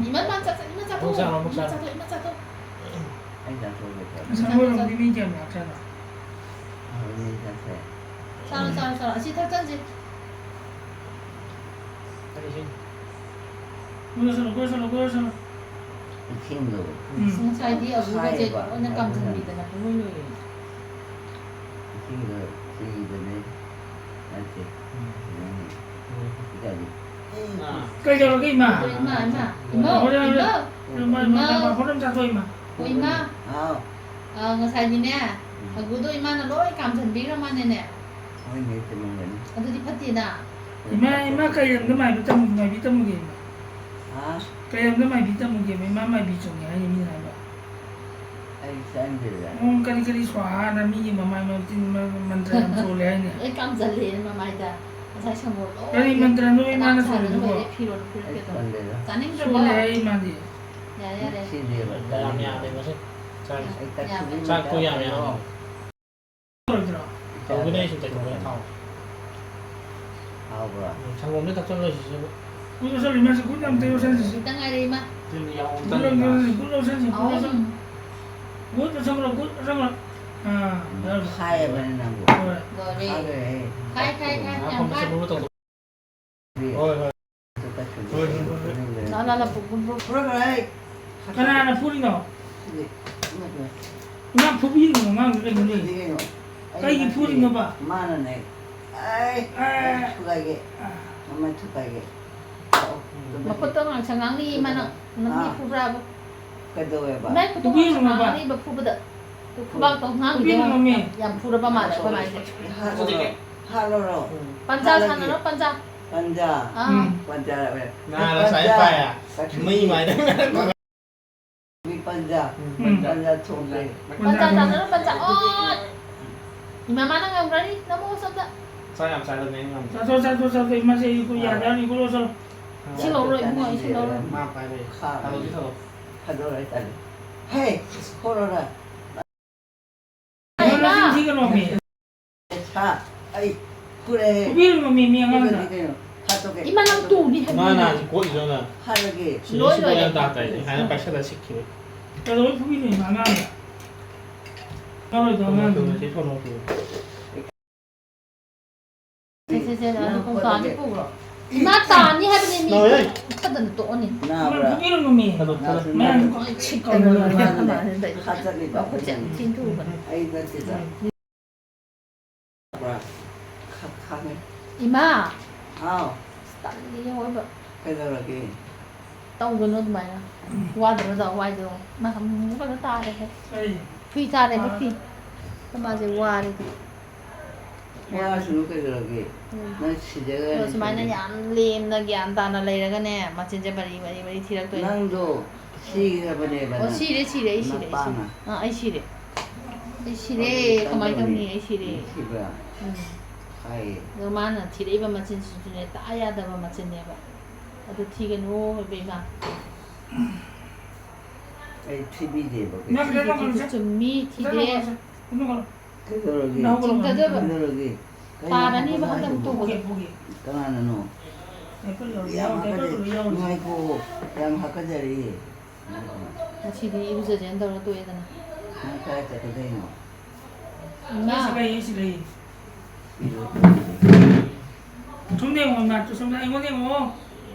ꯏꯃꯥ, ꯏꯃꯥ, ꯆꯥ-, ꯏꯃꯥ, ꯆꯥꯊꯣꯛ꯫ ꯑꯃꯨꯛ ꯆꯥꯔꯣ, ꯑꯃꯨꯛ ꯏꯃꯥ, ꯆꯥꯔꯣ꯫ ꯆꯥꯊꯣꯛ, ꯏꯃꯥ, ꯆꯥꯊꯣꯛ꯫ ꯑꯩ ꯆꯥꯊꯣꯛꯑꯒꯦ꯫ ꯑꯁ, ꯃꯣꯏꯔꯣꯝꯗꯤ ꯃꯤ ꯀꯌꯥꯝ ꯂꯥꯛꯆꯥꯠꯅꯣ? ꯆꯥꯔꯣ, ꯆꯥꯔꯣ, ꯆꯥꯔꯣ꯫ ꯑꯁꯤ ꯊꯛꯆꯟꯁꯤ꯫ ꯀꯣꯏꯔꯁꯅꯨ, ꯀꯣꯏꯔꯁꯅꯨ, ꯀꯣꯏꯔꯁꯅꯨ꯫ ꯏꯁꯤꯡꯗꯣ ꯎꯝ꯫ ꯉꯁꯥꯏꯗꯤ ꯑꯕꯨꯒꯁꯦ ꯍꯥꯏꯌꯦꯕ, ꯂꯣꯏꯅ ꯑꯗꯨꯅ ꯀꯥꯝꯊꯟꯕꯤꯗꯅ ꯄꯨꯡꯂꯣꯏ ꯂꯣꯏꯔꯦ꯫ ꯏꯁꯤꯡꯗꯣ ꯁꯤꯗꯅꯦ ꯅꯠꯇꯦ꯫ ꯎꯝ꯫ ꯀꯩꯗꯧꯔꯒꯦ, ꯏꯃꯥ? ꯏꯃꯥ, ꯏꯃꯥ, ꯏꯃꯥ, ꯍꯣꯔꯦꯟ, ꯏꯃꯥ, ꯍꯣꯔꯦꯟ, ꯏꯃꯥ꯫ ꯍꯣꯔꯦꯟ ꯆꯥꯊꯣꯛ, ꯏꯃꯥ꯫ ꯑꯣ, ꯏꯃꯥ꯫ ꯍꯥꯎ꯫ ꯑ, ꯉꯁꯥꯏꯗꯤꯅꯦ, ꯎꯝ꯫ ꯑꯕꯨꯗꯣ ꯏꯃꯥꯅ ꯂꯣꯏ ꯀꯥꯝꯊꯟꯕꯤꯈ꯭ꯔ ꯃꯥꯅꯦꯅꯦ꯫ ꯍꯣꯏꯅꯦ, ꯆꯨꯝꯃꯝꯒꯅꯤ꯫ ꯑꯗꯨꯗꯤ ꯐꯠꯇꯦꯅ꯫ ꯏꯃꯥ, ꯏꯃꯥ ꯀꯩ ꯂꯝꯗ ꯃꯥꯏꯕ ꯇꯝꯃꯨ-, ꯃꯥꯏꯕꯤ ꯇꯝꯃꯨꯒꯦ, ꯏꯃꯥ? ꯍꯥ? ꯀꯩ ꯂꯝꯗ ꯃꯥꯏꯕꯤ ꯇꯝꯃꯨꯒꯦꯕ? ꯏꯃꯥ ꯃꯥꯏꯕꯤ ꯆꯣꯡꯉꯦ ꯍꯥꯏꯅꯤ ꯃꯤꯅ ꯍꯥꯏꯕ꯫ ꯑꯩ ꯆꯪꯗꯦꯗ꯫ ꯎꯝ, ꯀꯔꯤ ꯀꯔꯤ ꯁ꯭ꯋꯥꯍꯥꯅ ꯃꯤꯒꯤ ꯃꯃꯥꯏ ꯃꯇꯤꯟ ꯃ-, ꯃꯟꯇ꯭ꯔ ꯌꯥꯝ ꯁꯣꯜꯂꯦ ꯍꯥꯏꯅꯦ꯫ ꯂꯣꯏ ꯀꯥꯝꯖꯜꯂꯦ ꯃꯃꯥꯏꯗ꯫ ꯉꯁꯥꯏ ꯁꯪꯒꯣꯝ ꯂꯣꯏ ꯀꯔꯤ ꯃꯟꯇ꯭ꯔꯅꯣ ꯏꯃꯥꯅ ꯁꯅꯥ ꯁꯥꯗꯅ ꯁꯣꯜꯂꯤꯗꯨꯕꯣ? ꯂꯣꯏꯔꯦ, ꯐꯤꯔꯣꯜ ꯐꯨꯔꯤꯠꯀꯗꯣ꯫ ꯑꯩ ꯁꯣꯜꯂꯦꯗ꯫ ꯆꯥꯅꯤꯡꯗ꯭ꯔꯕꯣ? ꯁꯣꯜꯂꯦ ꯍꯥꯏ ꯃꯥꯗꯤ꯫ ꯌꯥꯔꯦ, ꯌꯥꯔꯦ꯫ ꯁꯤꯗꯦꯕ, ꯌꯥꯝ ꯆꯥꯅꯤꯡꯗꯦꯕ꯫ ꯌꯥꯝꯃꯦ ꯃꯁꯤ꯫ ꯆꯥꯛ-, ꯑꯩ ꯆꯥꯛ ꯌꯥꯝꯃꯦ꯫ ꯁꯤꯗꯤ ꯆꯥꯛꯇꯣ ꯌꯥꯝ ꯌꯥꯝꯃꯦ꯫ ꯇꯧꯗ꯭ꯔꯣ? ꯇꯧꯕꯅꯦ ꯑꯩꯁꯨ ꯇꯧꯊꯣꯛꯄꯅꯦ ꯊꯥꯎ꯫ ꯍꯥꯎꯕ꯭ꯔꯥ? ꯎꯝ, ꯁꯪꯒꯣꯝꯗ ꯊꯛꯆꯜꯂꯣ ꯁꯤꯁꯨ꯫ ꯒꯨꯠ ꯂꯧꯁꯜꯂꯣ, ꯏꯃꯥ, ꯒꯨꯠ ꯌꯥꯝ ꯇꯧ ꯂꯧꯁꯟꯁꯤ꯫ ꯈꯤꯇꯪ ꯉꯥꯏꯔꯦ, ꯏꯃꯥ꯫ ꯇꯤꯟ ꯌꯥꯎꯕ ꯒꯨꯠ ꯂꯧꯁꯜꯂꯣ, ꯇꯟꯕ꯫ ꯒꯨꯠ ꯂꯧꯁꯜꯂꯣ, ꯒꯨꯠ ꯂꯧꯁꯜꯂꯣ꯫ ꯑꯍꯨꯝ꯫ ꯒꯨꯠ ꯂꯧꯁꯜꯂꯣ, ꯒꯨꯠ ꯂꯧꯁꯜꯂꯣ꯫ ꯑꯥ, ꯌꯥꯔꯦ꯫ ꯈꯥꯏꯌꯦꯕꯅꯦ ꯅꯪꯕꯨ꯫ ꯍꯣꯏ꯫ ꯂꯣꯏꯔꯦ꯫ ꯈꯥꯏꯈ꯭ꯔꯦ꯫ ꯈꯥꯏ, ꯈꯥꯏ, ꯈꯥꯏ, ꯉꯥ ꯌꯥꯝ ꯐꯝꯕ ꯈꯥꯏ꯫ ꯆꯠꯄꯕꯨ ꯇꯧꯊꯣꯛ-꯫ ꯍꯣꯏ, ꯍꯣꯏ꯫ ꯍꯣꯏ, ꯍꯣꯏ, ꯍꯣꯏ꯫ ꯂꯥ, ꯂꯥ, ꯂꯥ, ꯄꯨ-, ꯄꯨ-, ꯄꯨ-, ꯄꯨꯔꯛꯈ꯭ꯔꯣ, ꯑꯩ꯫ ꯀꯅꯥꯅ ꯐꯨꯔꯤꯅꯣ? ꯁꯤꯗꯤ, ꯏꯃꯥ, ꯏꯃꯥ꯫ ꯏꯃꯥ, ꯐꯨꯕꯤꯒꯅꯨ, ꯑꯉꯥꯡꯗꯣ ꯀꯩꯅꯣꯅꯦ꯫ ꯐꯨꯕꯤꯒꯅꯨ꯫ ꯑꯩ ꯀꯩꯒꯤ ꯅꯠꯇꯦ꯫ ꯐꯨꯔꯤꯅꯣꯕ? ꯃꯥꯅꯅꯦ꯫ ꯑꯩ, ꯑꯥ꯫ ꯑꯩ ꯊꯨꯒꯥꯏꯒꯦ꯫ ꯑꯥ꯫ ꯃꯃꯥꯏ ꯊꯨꯒꯥꯏꯒꯦ꯫ ꯂꯥꯛꯑꯣ, ꯎꯝ꯫ ꯃꯈꯨꯠꯇꯣ ꯉꯥꯡꯁꯪ ꯉꯥꯡꯅꯤ, ꯏꯃꯥꯅ ꯅꯪ ꯃꯤ ꯑꯥ꯫ ꯐꯨꯕ꯭ꯔꯥꯕ? ꯀꯩꯗꯧꯋꯦꯕ? ꯏꯃꯥꯏ ꯈꯨꯠꯇꯣ ꯐꯨꯕꯤꯒꯅꯨꯕ꯫ ꯉꯥꯡꯁꯪ ꯉꯥꯡꯅꯤꯕ ꯐꯨꯕꯗ꯫ ꯈꯨꯕꯥꯛꯇꯣ ꯉꯥꯡꯗꯦ꯫ ꯐꯨꯕꯤꯒꯅꯨꯃꯤ꯫ ꯌꯥꯝ ꯐꯨꯔꯕ ꯃꯥꯜꯂꯦ ꯑꯩꯈꯣꯏ ꯃꯥꯁꯦ꯫ ꯍꯥꯠꯂꯣꯔꯣ? ꯍꯥꯠꯂꯣꯔꯣ? ꯄꯟꯖꯥ ꯍꯥꯠꯂꯒꯦ꯫ ꯁꯥꯟꯅꯔꯣ, ꯄꯟꯖꯥ꯫ ꯄꯟꯖꯥ꯫ ꯑꯥ꯫ ꯎꯝ꯫ ꯄꯟꯖꯥ꯫ ꯅꯍꯥꯟ ꯉꯁꯥꯏ ꯄꯟꯖꯥ꯫ ꯄꯥꯏ꯫ ꯀꯥꯊꯨꯕꯤ꯫ ꯃꯩ ꯃꯥꯏꯗ꯫ ꯃꯤ ꯄꯟꯖꯥ꯫ ꯎꯝ꯫ ꯄꯟꯖꯥ ꯊꯣꯛꯂꯦ꯫ ꯄꯟꯖꯥ ꯁꯥꯟꯅꯔꯣ, ꯄꯟꯖꯥ꯫ ꯑꯣ! ꯏꯃꯥ, ꯃꯥꯅ ꯉꯝꯈ꯭ꯔꯅꯤ꯫ ꯅꯃꯣ ꯁꯣꯝꯗ꯫ ꯆꯥꯛ ꯌꯥꯝ ꯆꯥꯗꯕꯅꯦ ꯑꯩꯅ ꯉꯝꯗꯕ꯫ ꯆꯥꯊꯣꯛ, ꯆꯥꯊꯣꯛ, ꯆꯥꯊꯣꯛ꯫ ꯏꯃꯥꯁꯦ ꯑꯩ ꯌꯥꯗ꯭ꯔꯥ? ꯏꯒꯣ ꯂꯧꯁꯜꯂꯣ꯫ ꯁꯤ ꯂꯧꯔꯣ, ꯏꯕꯨꯡꯉꯣ, ꯑꯩ ꯁꯤ ꯂꯧꯔꯣ꯫ ꯃꯥ ꯄꯥꯏꯕ ꯌꯥꯏ꯫ ꯈꯥ-, ꯊꯥꯗꯣꯛꯀꯦ, ꯊꯥꯗꯣꯛ꯫ ꯊꯥꯗꯣꯛꯑꯣ ꯍꯥꯏꯇꯥꯔꯦ꯫ ꯍꯦ! ꯈꯣꯔꯣꯔꯥ꯫ ꯏꯃꯥ! ꯅꯆꯤꯟ ꯊꯤꯒꯅꯣꯃꯤ꯫ ꯁꯥ, ꯑꯩ ꯐꯨꯔꯦꯍꯦ꯫ ꯐꯨꯕꯤꯔꯨꯅꯣꯃꯤ, ꯃꯤ ꯑꯉꯥꯡꯗ꯫ ꯐꯨꯗ꯭ꯔꯗꯤ ꯀꯩꯅꯣ? ꯍꯥꯠꯇꯣꯛꯀꯦ꯫ ꯏꯃꯥ, ꯅꯪ ꯇꯨꯅꯤ ꯍꯥꯏꯕꯅꯤ꯫ ꯃꯥꯅ ꯍꯧꯖꯤꯛ ꯀꯣꯠꯂꯤꯗꯣ ꯅꯪ꯫ ꯍꯥꯠꯂꯒꯦ꯫ ꯂꯣꯏ ꯁꯤ ꯂꯣꯏꯔꯦ꯫ ꯌꯥꯝ ꯇꯥ ꯇꯥꯏꯅꯦ꯫ ꯍꯥꯏꯅ ꯄꯥꯏꯁꯜꯂ ꯁꯤꯈꯤꯕ꯫ ꯀꯩꯗꯧꯕꯩ ꯐꯨꯕꯤꯔꯤꯅꯣ ꯏꯃꯥ ꯑꯉꯥꯡꯗ? ꯐꯔꯣꯏꯗꯣ ꯑꯉꯥꯡꯗꯣ꯫ ꯁꯤ ꯐꯣꯟ ꯑꯣꯐ ꯇꯧ꯫ ꯁꯦ, ꯁꯦ, ꯁꯦ, ꯑꯗꯨ ꯅꯪ ꯀꯧꯇꯥꯗꯤ ꯈꯣꯠꯂꯒꯦ꯫ ꯄꯨꯈ꯭ꯔꯣ꯫ ꯏꯃꯥ ꯇꯥꯅꯤ ꯍꯥꯏꯕꯅꯦ ꯃꯤ꯫ ꯅꯥꯎꯔꯦ꯫ ꯐꯠꯇꯅ ꯇꯣꯛꯑꯅꯤ꯫ ꯅꯥꯕ꯭ꯔꯥ? ꯐꯨꯕꯤꯔꯨꯅꯨꯃꯤ꯫ ꯅꯥꯁꯨ ꯃꯌꯥꯝ ꯅꯥꯗꯦ꯫ ꯂꯣꯏ ꯁꯤꯠ ꯀꯩꯅꯣ ꯀꯧꯔꯒ꯫ ꯅꯥꯗꯦ꯫ ꯀꯃꯥꯏꯅ ꯇꯧꯔꯤꯅꯣ? ꯍꯥꯠꯆꯒꯦ ꯃꯈꯨꯠꯁꯦ ꯌꯥꯝ ꯇꯧꯕꯅꯦ꯫ ꯊꯤꯟ ꯊꯨꯕꯅꯦ꯫ ꯑꯩ ꯅꯠꯇꯦꯗ꯫ ꯎꯝ꯫ ꯈ-, ꯈꯪꯉꯦ꯫ ꯏꯃꯥ! ꯍꯥꯎ꯫ ꯇꯜꯂꯤ ꯑꯑꯣꯏꯕ꯫ ꯀꯩꯗꯧꯔꯒꯦ? ꯇꯧꯒꯅꯨ ꯑꯗꯨꯃꯥꯏꯅ꯫ ꯋꯥꯗ꯭ꯔꯣ ꯑꯗꯣ? ꯋꯥꯏꯗ꯭ꯔꯣ? ꯃꯥ ꯑꯃꯨꯛ ꯀꯩꯅꯣ ꯇꯥꯔꯦꯍꯦ꯫ ꯀꯔꯤ? ꯐꯤ ꯇꯥꯔꯦꯕ, ꯐꯤ꯫ ꯑꯩꯈꯣꯏ ꯃꯥꯁꯦ ꯋꯥꯔꯦ꯫ ꯋꯥꯁꯅꯨ ꯀꯩꯗꯧꯔꯒꯦ? ꯎꯝ꯫ ꯅꯪ ꯁꯤꯖꯒ꯭ꯔꯅꯤ ꯑꯗꯣ ꯁꯨꯃꯥꯏꯅ ꯈꯪꯗꯦ꯫ ꯌꯥꯝ ꯂꯦꯝꯅ ꯒ꯭ꯌꯥꯟ ꯇꯥꯅ ꯂꯩꯔꯒꯅꯦ, ꯃꯆꯤꯟꯁꯦ ꯃꯔꯤ, ꯃꯔꯤ, ꯃꯔꯤ ꯊꯤꯔꯛꯇꯣꯏꯅꯦ꯫ ꯅꯪꯗꯣ ꯁꯤꯈ꯭ꯔꯕꯅꯦꯕ ꯑꯣ, ꯅꯪ꯫ ꯁꯤꯔꯦ, ꯁꯤꯔꯦ, ꯑꯩ ꯁꯤꯔꯦ, ꯑꯩ ꯁꯤꯔꯦ꯫ ꯅꯄꯥꯅ꯫ ꯑꯥ, ꯑꯩ ꯁꯤꯔꯦ꯫ ꯑꯩ ꯁꯤꯔꯦ, ꯑꯗꯨꯗꯤ ꯀꯃꯥꯏꯅ ꯀꯝꯗꯧꯅꯤ? ꯇꯧꯅꯤ? ꯑꯩ ꯁꯤꯔꯦ꯫ ꯁꯤꯕ꯭ꯔꯥ? ꯎꯝ꯫ ꯍꯥꯏꯌꯦ꯫ ꯑꯗꯣ ꯃꯥꯅ ꯊꯤꯔꯛꯏꯕ ꯃꯆꯤꯟꯁꯤꯁꯨꯅꯦ, ꯇꯥ ꯌꯥꯗꯕ ꯃꯆꯤꯟꯅꯦꯕ꯫ ꯑꯗꯨ ꯊꯤꯒꯅꯨ ꯍꯥꯏꯕ ꯏꯃꯥ꯫ ꯑꯩ ꯊꯤꯕꯤꯗꯦꯕ ꯀꯩꯁꯨ꯫ ꯅꯪ ꯊꯤꯗꯦ, ꯀꯩꯅꯣ ꯊꯤꯗꯦ, ꯀꯩꯅꯣ ꯆꯨꯝꯃꯤ, ꯊꯤꯗꯦ꯫ ꯀꯩꯅꯣ ꯀꯩꯅꯣ ꯀꯩꯗꯧꯔꯒꯦ? ꯅꯪ ꯍꯧꯒꯠꯂꯣ꯫ ꯆꯤꯡꯊꯗꯕ꯫ ꯀꯩꯗꯧꯔꯒꯦ? ꯀꯩꯅꯣ ꯇꯥꯔꯅꯤꯕ ꯍꯥꯏꯕ ꯍꯟꯗꯛ ꯍꯥꯏꯗꯨꯕꯣ? ꯇꯧꯕꯗꯣ꯫ ꯄꯨꯒꯦ, ꯄꯨꯒꯦ꯫ ꯀꯅꯥꯅꯅꯣ? ꯗꯥꯏꯄꯔ ꯂꯧꯔꯣ, ꯌꯥꯝ ꯌꯥꯎꯔꯣ, ꯗꯥꯏꯄꯔ ꯍꯥꯀꯠꯆꯔꯤ꯫ ꯂꯧꯔꯣ, ꯌꯥꯎꯔꯣ꯫ ꯉꯥꯏꯈꯣ, ꯌꯥꯝ ꯍꯥꯀꯠꯆꯔꯤ꯫ ꯉꯁꯤꯗꯤ ꯏꯔꯨꯖꯖꯦꯅ ꯇꯧꯔ ꯇꯣꯛꯑꯦꯗꯅ꯫ ꯅꯪ ꯀꯥꯏ ꯆꯠꯀꯗꯣꯏꯅꯣ? ꯏꯃꯥ꯫ ꯑꯩ ꯁꯤ ꯂꯩ, ꯑꯩ ꯁꯤ ꯂꯩ꯫ ꯏꯔꯨ꯫ ꯁꯣꯝꯗ ꯌꯦꯡꯉꯣ, ꯏꯃꯥ, ꯁꯣꯝꯗ ꯑꯩꯉꯣꯟꯗ ꯌꯦꯡꯉꯣ꯫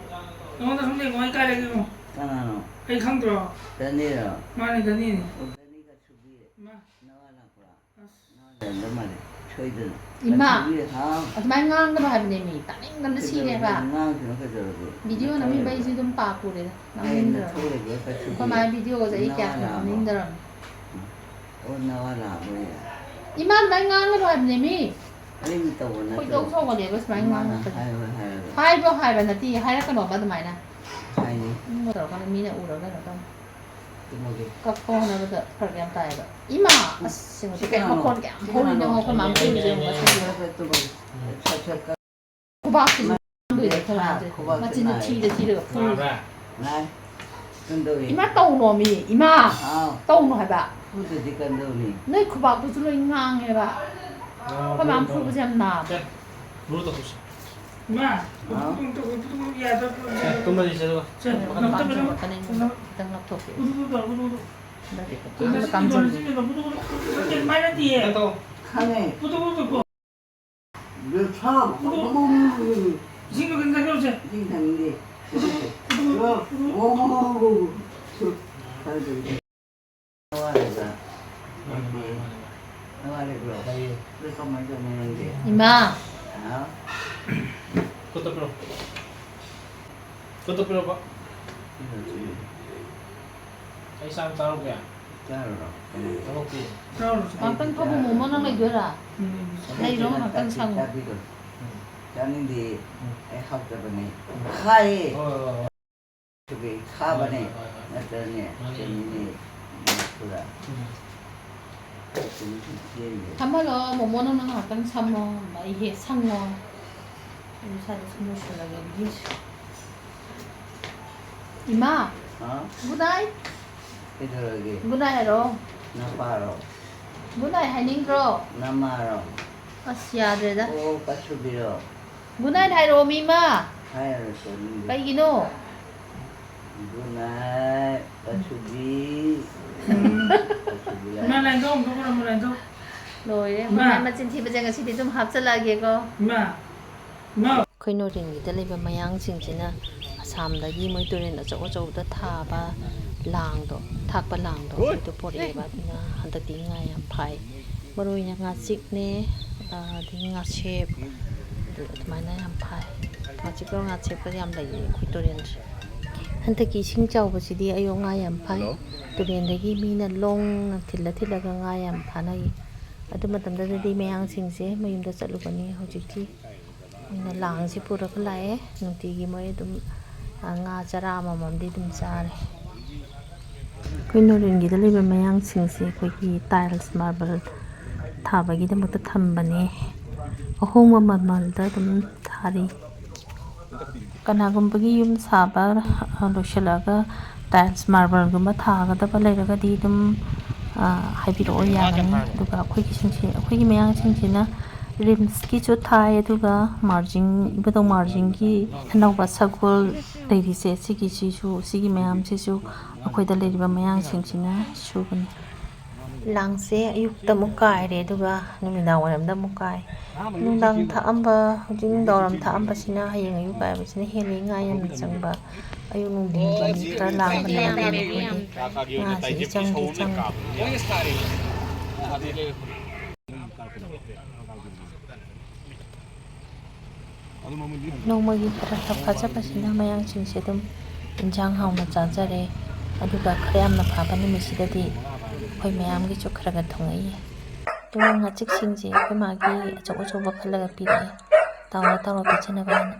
ꯑꯩꯉꯣꯟꯗ ꯁꯣꯝꯗ ꯌꯦꯡꯉꯣ, ꯑꯩ ꯀꯥꯏ ꯂꯩꯒꯦ ꯌꯦꯡꯉꯣ꯫ ꯀꯅꯥꯅꯣ? ꯑꯩ ꯈꯪꯗ꯭ꯔꯣ? ꯗꯅꯤꯔꯣ? ꯃꯥꯅꯦ, ꯗꯅꯤꯅꯦ꯫ ꯑꯣ, ꯗꯅꯤꯒ ꯁꯨꯕꯤ꯫ ꯏꯃꯥ꯫ ꯅꯋꯥ ꯂꯥꯛꯄ꯭ꯔꯣ? ꯑꯁ꯫ ꯅꯋꯥ ꯂꯥꯛꯑꯝꯗꯧ ꯃꯥꯜꯂꯦ, ꯁꯣꯏꯗꯅ꯫ ꯏꯃꯥ, ꯀꯟꯊꯣꯛꯄꯤꯔꯦ, ꯍꯥꯎ꯫ ꯑꯗꯨꯃꯥꯏꯅ ꯉꯥꯡꯒꯅꯣ ꯍꯥꯏꯕꯅꯦ ꯃꯤ, ꯇꯥꯅꯤꯡꯗꯅ ꯁꯤꯔꯦꯕ꯫ ꯀꯩꯗꯧꯔꯒꯦ? ꯉꯥꯡꯈꯤꯅꯨ ꯀꯩꯗꯧꯔꯒꯦ? ꯚꯤꯗꯤꯑꯣꯅ ꯃꯤ ꯅꯊꯧ ꯂꯩꯕ꯭ꯔꯣ? ꯃꯩꯁꯤ ꯑꯗꯨꯝ ꯄꯥꯛ ꯄꯨꯔꯦꯗ, ꯑꯩ ꯅꯊꯧ ꯅꯝꯅꯤꯡꯗ꯭ꯔꯕꯅꯦ꯫ ꯂꯩꯕ꯭ꯔꯣ? ꯀꯩꯁꯨ ꯑꯩꯈꯣꯏ ꯃꯥꯒꯤ ꯚꯤꯗꯤꯑꯣꯒꯁꯦ ꯑꯩ ꯀꯌꯥ ꯅꯋꯥ ꯂꯥꯛꯑꯝꯃꯣ꯫ ꯊꯝꯅꯤꯡꯗ꯭ꯔꯕꯅꯦ꯫ ꯑꯣ, ꯅꯋꯥ ꯂꯥꯛꯑꯝꯃꯣꯏꯌꯦ꯫ ꯏꯃꯥ, ꯑꯗꯨꯃꯥꯏꯅ ꯉꯥꯡꯒꯅꯣ ꯍꯥꯏꯕꯅꯦ ꯃꯤ꯫ ꯑꯩꯅ ꯇꯧꯕ ꯅꯠꯇ꯭ꯔꯣ? ꯈꯣꯏꯗꯧ ꯁꯥꯎꯒꯠꯂꯦꯕ ꯁꯨꯃꯥꯏꯅ ꯏꯃꯥꯅ ꯉꯥꯡꯉꯛꯄꯁꯦ꯫ ꯍꯥꯏꯌꯣ ꯍꯥꯏꯔꯒ꯫ ꯍꯥꯏꯕ꯭ꯔꯣ ꯍꯥꯏꯕ ꯅꯠꯇꯦ, ꯍꯥꯏꯔꯛꯀꯅꯣꯕ ꯑꯗꯨꯃꯥꯏꯅ꯫ ꯍꯥꯏꯅꯤ꯫ ꯎꯝ, ꯇꯧꯔꯛꯀꯅꯨ, ꯃꯤꯅ ꯎꯔꯒ ꯀꯩꯅꯣ ꯇꯧꯅꯤ꯫ ꯀꯛꯄ ꯍꯣꯠꯅꯕꯗ ꯐꯔꯛ ꯌꯥꯝ ꯇꯥꯏꯌꯦꯕ꯫ ꯏꯃꯥ! ꯑꯁ, ꯁꯤ ꯃꯈꯣꯟ ꯀꯌꯥꯝ ꯍꯧꯔꯤꯅꯣ, ꯑꯩꯈꯣꯏ ꯃꯥꯝ ꯇꯨꯝꯃꯤꯁꯦ ꯌꯦꯡꯉꯣ, ꯉꯁꯤꯗꯤ꯫ ꯈꯨꯕꯥꯛꯁꯤꯁꯨ ꯈꯪꯗꯣꯏꯅꯦ, ꯑꯩꯈꯣꯏ ꯃꯥꯝꯁꯦ꯫ ꯃꯆꯤꯟꯁꯦ ꯊꯤꯔꯒ ꯐꯨ꯫ ꯅꯥꯏ꯫ ꯀꯝꯗꯧꯏ? ꯏꯃꯥ, ꯇꯧꯅꯣꯃꯤ, ꯏꯃꯥ! ꯍꯥꯎ꯫ ꯇꯧꯅꯣ ꯍꯥꯏꯕ꯫ ꯐꯨꯗꯗꯤ ꯀꯝꯗꯧꯅꯤ? ꯅꯣꯏ ꯈꯨꯕꯥꯛꯇꯨꯁꯨ ꯂꯣꯏ ꯉꯥꯡꯉꯦꯕ꯫ ꯑꯩꯈꯣꯏ ꯃꯥꯝ ꯐꯨꯕꯁꯦ ꯌꯥꯝ ꯅꯥꯕ꯫ ꯁꯦ, ꯃꯔꯨ ꯇꯧꯊꯣꯛꯁꯤ꯫ ꯏꯃꯥ! ꯍꯥꯎ꯫ ꯁꯦ, ꯇꯨꯝꯃꯗꯤ ꯆꯠꯂꯨ꯫ ꯁꯦ, ꯅꯪ ꯇꯨꯝꯃꯗꯤ ꯆꯠꯂꯨ꯫ ꯈꯤꯇꯪ ꯂꯥꯞꯊꯣꯛꯄꯤꯌꯨ꯫ ꯍꯟꯗꯛꯇꯤ ꯐꯖꯅ ꯀꯥꯝꯖꯟꯒꯦ꯫ ꯅꯪ ꯇꯧ꯫ ꯈꯪꯉꯦ꯫ ꯏꯁꯤꯡꯗꯣ ꯀꯩꯅꯣ ꯇꯧꯔꯁꯦ꯫ ꯏꯁꯤꯡ ꯊꯛꯅꯤꯡꯗꯦ꯫ ꯅꯋꯥ ꯂꯩꯕ꯭ꯔꯥ? ꯅꯋꯥ ꯂꯩꯕ꯭ꯔꯣ? ꯂꯩꯌꯦ꯫ ꯑꯗꯨ ꯀꯃꯥꯏꯅ ꯇꯧꯅꯤ ꯅꯪꯗꯤ? ꯏꯃꯥ! ꯍꯥꯎ? ꯈꯨꯠꯇ ꯄꯤꯔꯣ꯫ ꯈꯨꯠꯇ ꯄꯤꯔꯣꯕ꯫ ꯁꯤꯅ ꯁꯤ꯫ ꯑꯩ ꯆꯥꯛ ꯆꯥꯔꯨꯒꯦ꯫ ꯆꯥꯔꯨꯔꯣ꯫ ꯊꯕꯛꯇꯤ꯫ ꯉꯥꯛꯇꯪ ꯐꯝꯃꯣ, ꯃꯣꯃꯣ, ꯅꯪ ꯂꯩꯗꯣꯏꯔꯥ? ꯎꯝ꯫ ꯂꯩꯔꯣ, ꯉꯥꯛꯇꯪ ꯁꯪꯉꯣ꯫ ꯆꯥꯕꯤꯔꯣ꯫ ꯎꯝ꯫ ꯆꯥꯅꯤꯡꯗꯦ꯫ ꯎꯝ꯫ ꯑꯩ ꯍꯥꯎꯇꯕꯅꯦ꯫ ꯎꯝ꯫ ꯈꯥꯏꯌꯦ꯫ ꯍꯣꯏ, ꯍꯣꯏ, ꯍꯣꯏ꯫ ꯈꯥꯕꯅꯦ꯫ ꯍꯣꯏ, ꯍꯣꯏ, ꯍꯣꯏ꯫ ꯅꯠꯇ꯭ꯔꯅꯦ꯫ ꯃꯥꯅꯦ꯫ ꯆꯨꯝꯃꯤꯅꯦ꯫ ꯄꯨꯔꯥ꯫ ꯎꯝ꯫ ꯆꯨꯝꯃꯤ, ꯆꯨꯝꯃꯤ꯫ ꯐꯝꯍꯜꯂꯣ, ꯃꯣꯃꯣ, ꯅꯪꯅ ꯉꯥꯛꯇꯪ ꯁꯝꯃꯣ꯫ ꯑꯩ ꯍꯦꯛ ꯁꯪꯉꯣ꯫ ꯑꯩ ꯏꯁꯥꯗ ꯁꯨꯝ ꯂꯣꯏꯁꯤꯜꯂꯒꯦ, ꯑꯗꯨꯗꯤ꯫ ꯏꯃꯥ! ꯍꯥ? Good night꯫ ꯀꯩꯗꯧꯔꯒꯦ? Good night ꯍꯥꯏꯔꯣ꯫ ꯅꯄꯥꯔꯣ? Good night ꯍꯥꯏꯅꯤꯡꯗ꯭ꯔꯣ? ꯅꯃꯥꯔꯣ? ꯑꯁ, ꯌꯥꯗ꯭ꯔꯦꯗ꯫ ꯑꯣ, ꯄꯥꯁꯨꯕꯤꯔꯣ? Good night ꯍꯥꯏꯔꯛꯑꯣ, ꯃꯤ ꯑꯃ꯫ ꯍꯥꯏꯔꯔꯣꯏ, ꯀꯣꯟꯅꯤꯡꯗꯦ꯫ ꯀꯩꯒꯤꯅꯣ? Good night, ꯄꯥꯁꯨꯕꯤ꯫ ꯎꯝ꯫ ꯄꯥꯁꯨꯕꯤ ꯂꯥꯛꯑꯦ꯫ ꯃꯥ ꯂꯥꯏꯟꯗꯣ ꯑꯃꯨꯛ ꯇꯧꯔꯝꯃꯣ, ꯂꯥꯏꯟꯗꯣ꯫ ꯂꯣꯏꯔꯦ꯫ ꯃꯥ꯫ ꯃꯥ ꯃꯆꯤꯟ ꯊꯤꯕꯁꯦ ꯉꯁꯤꯗꯤ ꯑꯗꯨꯝ ꯍꯥꯞꯆꯜꯂꯛꯑꯒꯦꯀꯣ꯫ ꯏꯃꯥ꯫ ꯏꯃꯥ꯫ ꯑꯩꯈꯣꯏ ꯅꯣꯔꯦꯟꯒꯤꯗ ꯂꯩꯕ ꯃꯌꯥꯡꯁꯤꯡꯁꯤꯅ ꯑꯁꯥꯝꯗꯒꯤ ꯃꯣꯏ ꯇꯨꯔꯦꯟ ꯑꯆꯧ ꯑꯆꯧꯕꯗ ꯊꯥꯕ ꯂꯥꯡꯗꯣ, ꯊꯥꯛꯄ ꯂꯥꯡꯗꯣ, ꯑꯗꯨ ꯄꯣꯔꯛꯑꯦꯕ꯫ ꯑꯗꯨꯅ ꯍꯟꯗꯛꯇꯤ ꯉꯥ ꯌꯥꯝ ꯐꯥꯏ꯫ ꯃꯔꯨ ꯑꯣꯏꯅ ꯉꯥꯆꯤꯛꯅꯦ, ꯑꯗꯒꯤ ꯉꯥꯁꯦꯞ, ꯑꯗꯨ ꯑꯗꯨꯃꯥꯏꯅ ꯌꯥꯝ ꯐꯥꯏ꯫ ꯉꯥꯆꯤꯛꯀ ꯉꯥꯁꯦꯞꯀ ꯌꯥꯝ ꯂꯩꯌꯦ ꯑꯩꯈꯣꯏ ꯇꯨꯔꯦꯟꯁꯦ꯫ ꯍꯟꯗꯛꯀꯤ ꯏꯁꯤꯡ ꯆꯥꯎꯕꯁꯤꯗꯤ ꯑꯌꯣꯛ ꯉꯥ ꯌꯥꯝ ꯐꯥꯏ꯫ ꯍꯜꯂꯣ꯫ ꯇꯨꯔꯦꯟꯗꯒꯤ ꯃꯤꯅ ꯂꯣꯡꯅ ꯊꯤꯜꯂ ꯊꯤꯜꯂꯒ ꯉꯥ ꯌꯥꯝ ꯐꯥꯅꯩ꯫ ꯑꯗꯨ ꯃꯇꯝꯗꯨꯗꯗꯤ ꯃꯌꯥꯡꯁꯤꯡꯁꯦ ꯃꯌꯨꯝꯗ ꯆꯠꯂꯨꯕꯅꯤ꯫ ꯍꯧꯖꯤꯛꯇꯤ ꯃꯣꯏꯅ ꯂꯥꯡꯁꯤ ꯄꯨꯔꯒ ꯂꯥꯛꯑꯦ꯫ ꯅꯨꯡꯇꯤꯒꯤ ꯃꯣꯏ ꯑꯗꯨꯝ, ꯑ, ꯉꯥ ꯆꯔꯥ ꯑꯃꯃꯝꯗꯤ ꯑꯗꯨꯝ ꯆꯥꯔꯦ꯫ ꯑꯩꯈꯣꯏ ꯅꯣꯔꯦꯟꯒꯤꯗ ꯂꯩꯕ ꯃꯌꯥꯡꯁꯤꯡꯁꯦ ꯑꯩꯈꯣꯏꯒꯤ tiles marble ꯊꯥꯕꯒꯤꯗꯃꯛꯇ ꯊꯝꯕꯅꯦ꯫ ꯑꯍꯣꯡꯕ ꯃꯃꯜꯗ ꯑꯗꯨꯝ ꯊꯥꯔꯤ꯫ ꯀꯅꯥꯒꯨꯝꯕꯒꯤ ꯌꯨꯝ ꯁꯥꯕ, ꯑ, ꯂꯣꯏꯁꯤꯜꯂꯛꯑꯒ tiles marbleꯒꯨꯝꯕ ꯊꯥꯒꯗꯕ ꯂꯩꯔꯒꯗꯤ ꯑꯗꯨꯝ, ꯑ, ꯍꯥꯏꯕꯤꯔꯛꯑꯣ, ꯌꯥꯒꯅꯤ꯫ ꯑꯗꯨꯒ ꯑꯩꯈꯣꯏꯒꯤꯁꯤꯡꯁꯦ, ꯑꯩꯈꯣꯏꯒꯤ ꯃꯌꯥꯡꯁꯤꯡꯁꯤꯅ ꯔꯤꯝꯁꯀꯤꯁꯨ ꯊꯥꯏ, ꯑꯗꯨꯒ ꯃꯥꯔꯖꯤꯡ, ꯏꯕꯨꯙꯧ ꯃꯥꯔꯖꯤꯡꯒꯤ ꯑꯅꯧꯕ ꯁꯒꯣꯜ ꯂꯩꯔꯤꯁꯦ, ꯁꯤꯒꯤꯁꯤꯁꯨ, ꯁꯤꯒꯤ ꯃꯌꯥꯝꯁꯤꯁꯨ ꯑꯩꯈꯣꯏꯗ ꯂꯩꯔꯤꯕ ꯃꯌꯥꯡꯁꯤꯡꯁꯤꯅ ꯁꯨꯕꯅꯤ꯫ ꯂꯥꯡꯁꯦ ꯑꯌꯨꯛꯇ ꯑꯃꯨꯛ ꯀꯥꯏꯔꯦ, ꯑꯗꯨꯒ ꯅꯨꯃꯤꯗꯥꯡ ꯋꯥꯏꯔꯝꯗ ꯑꯃꯨꯛ ꯀꯥꯏ꯫ ꯅꯨꯡꯗꯥꯡ ꯊꯥꯛꯑꯝꯕ, ꯍꯧꯖꯤꯛ ꯅꯨꯡꯗꯥꯡ ꯋꯥꯏꯔꯝ ꯊꯥꯛꯑꯝꯕꯁꯤꯅ ꯍꯌꯦꯡ ꯑꯌꯨꯛ ꯀꯥꯏꯕꯁꯤꯅ ꯍꯦꯜꯂꯤ꯫ ꯉꯥ ꯌꯥꯝꯅ ꯆꯪꯕ, ꯑꯌꯨꯛ ꯅꯨꯡꯊꯤꯟꯒꯤ ꯈꯔ ꯂꯥꯡꯕ ꯅꯨꯡꯉꯥꯏꯕꯅꯤ ꯑꯩꯈꯣꯏꯗꯤ꯫ ꯉꯥꯁꯤ ꯏꯆꯪꯗꯤ ꯆꯪꯗꯦ꯫ ꯅꯣꯡꯃꯒꯤ ꯈꯔ ꯈꯔ ꯐꯥꯖꯕꯁꯤꯅ ꯃꯌꯥꯡꯁꯤꯡꯁꯦ ꯑꯗꯨꯝ ꯏꯟꯁꯥꯡ ꯍꯥꯎꯅ ꯆꯥꯖꯔꯦ꯫ ꯑꯗꯨꯒ ꯈꯔ ꯌꯥꯝꯅ ꯐꯥꯕ ꯅꯨꯃꯤꯠꯁꯤꯗꯗꯤ ꯑꯩꯈꯣꯏ ꯃꯌꯥꯝꯒꯤꯁꯨ ꯈꯔ ꯈꯔ ꯊꯣꯡꯉꯛꯏ꯫ ꯑꯗꯨꯒ ꯉꯥꯆꯤꯛꯁꯤꯡꯁꯦ ꯑꯩꯈꯣꯏ ꯃꯥꯒꯤ ꯑꯆꯧ ꯑꯆꯧꯕ ꯈꯜꯂꯒ ꯄꯤꯔꯛꯑꯦ, ꯇꯥꯎꯔ ꯇꯥꯎꯔ ꯄꯤꯖꯅꯕ ꯍꯥꯏꯅ꯫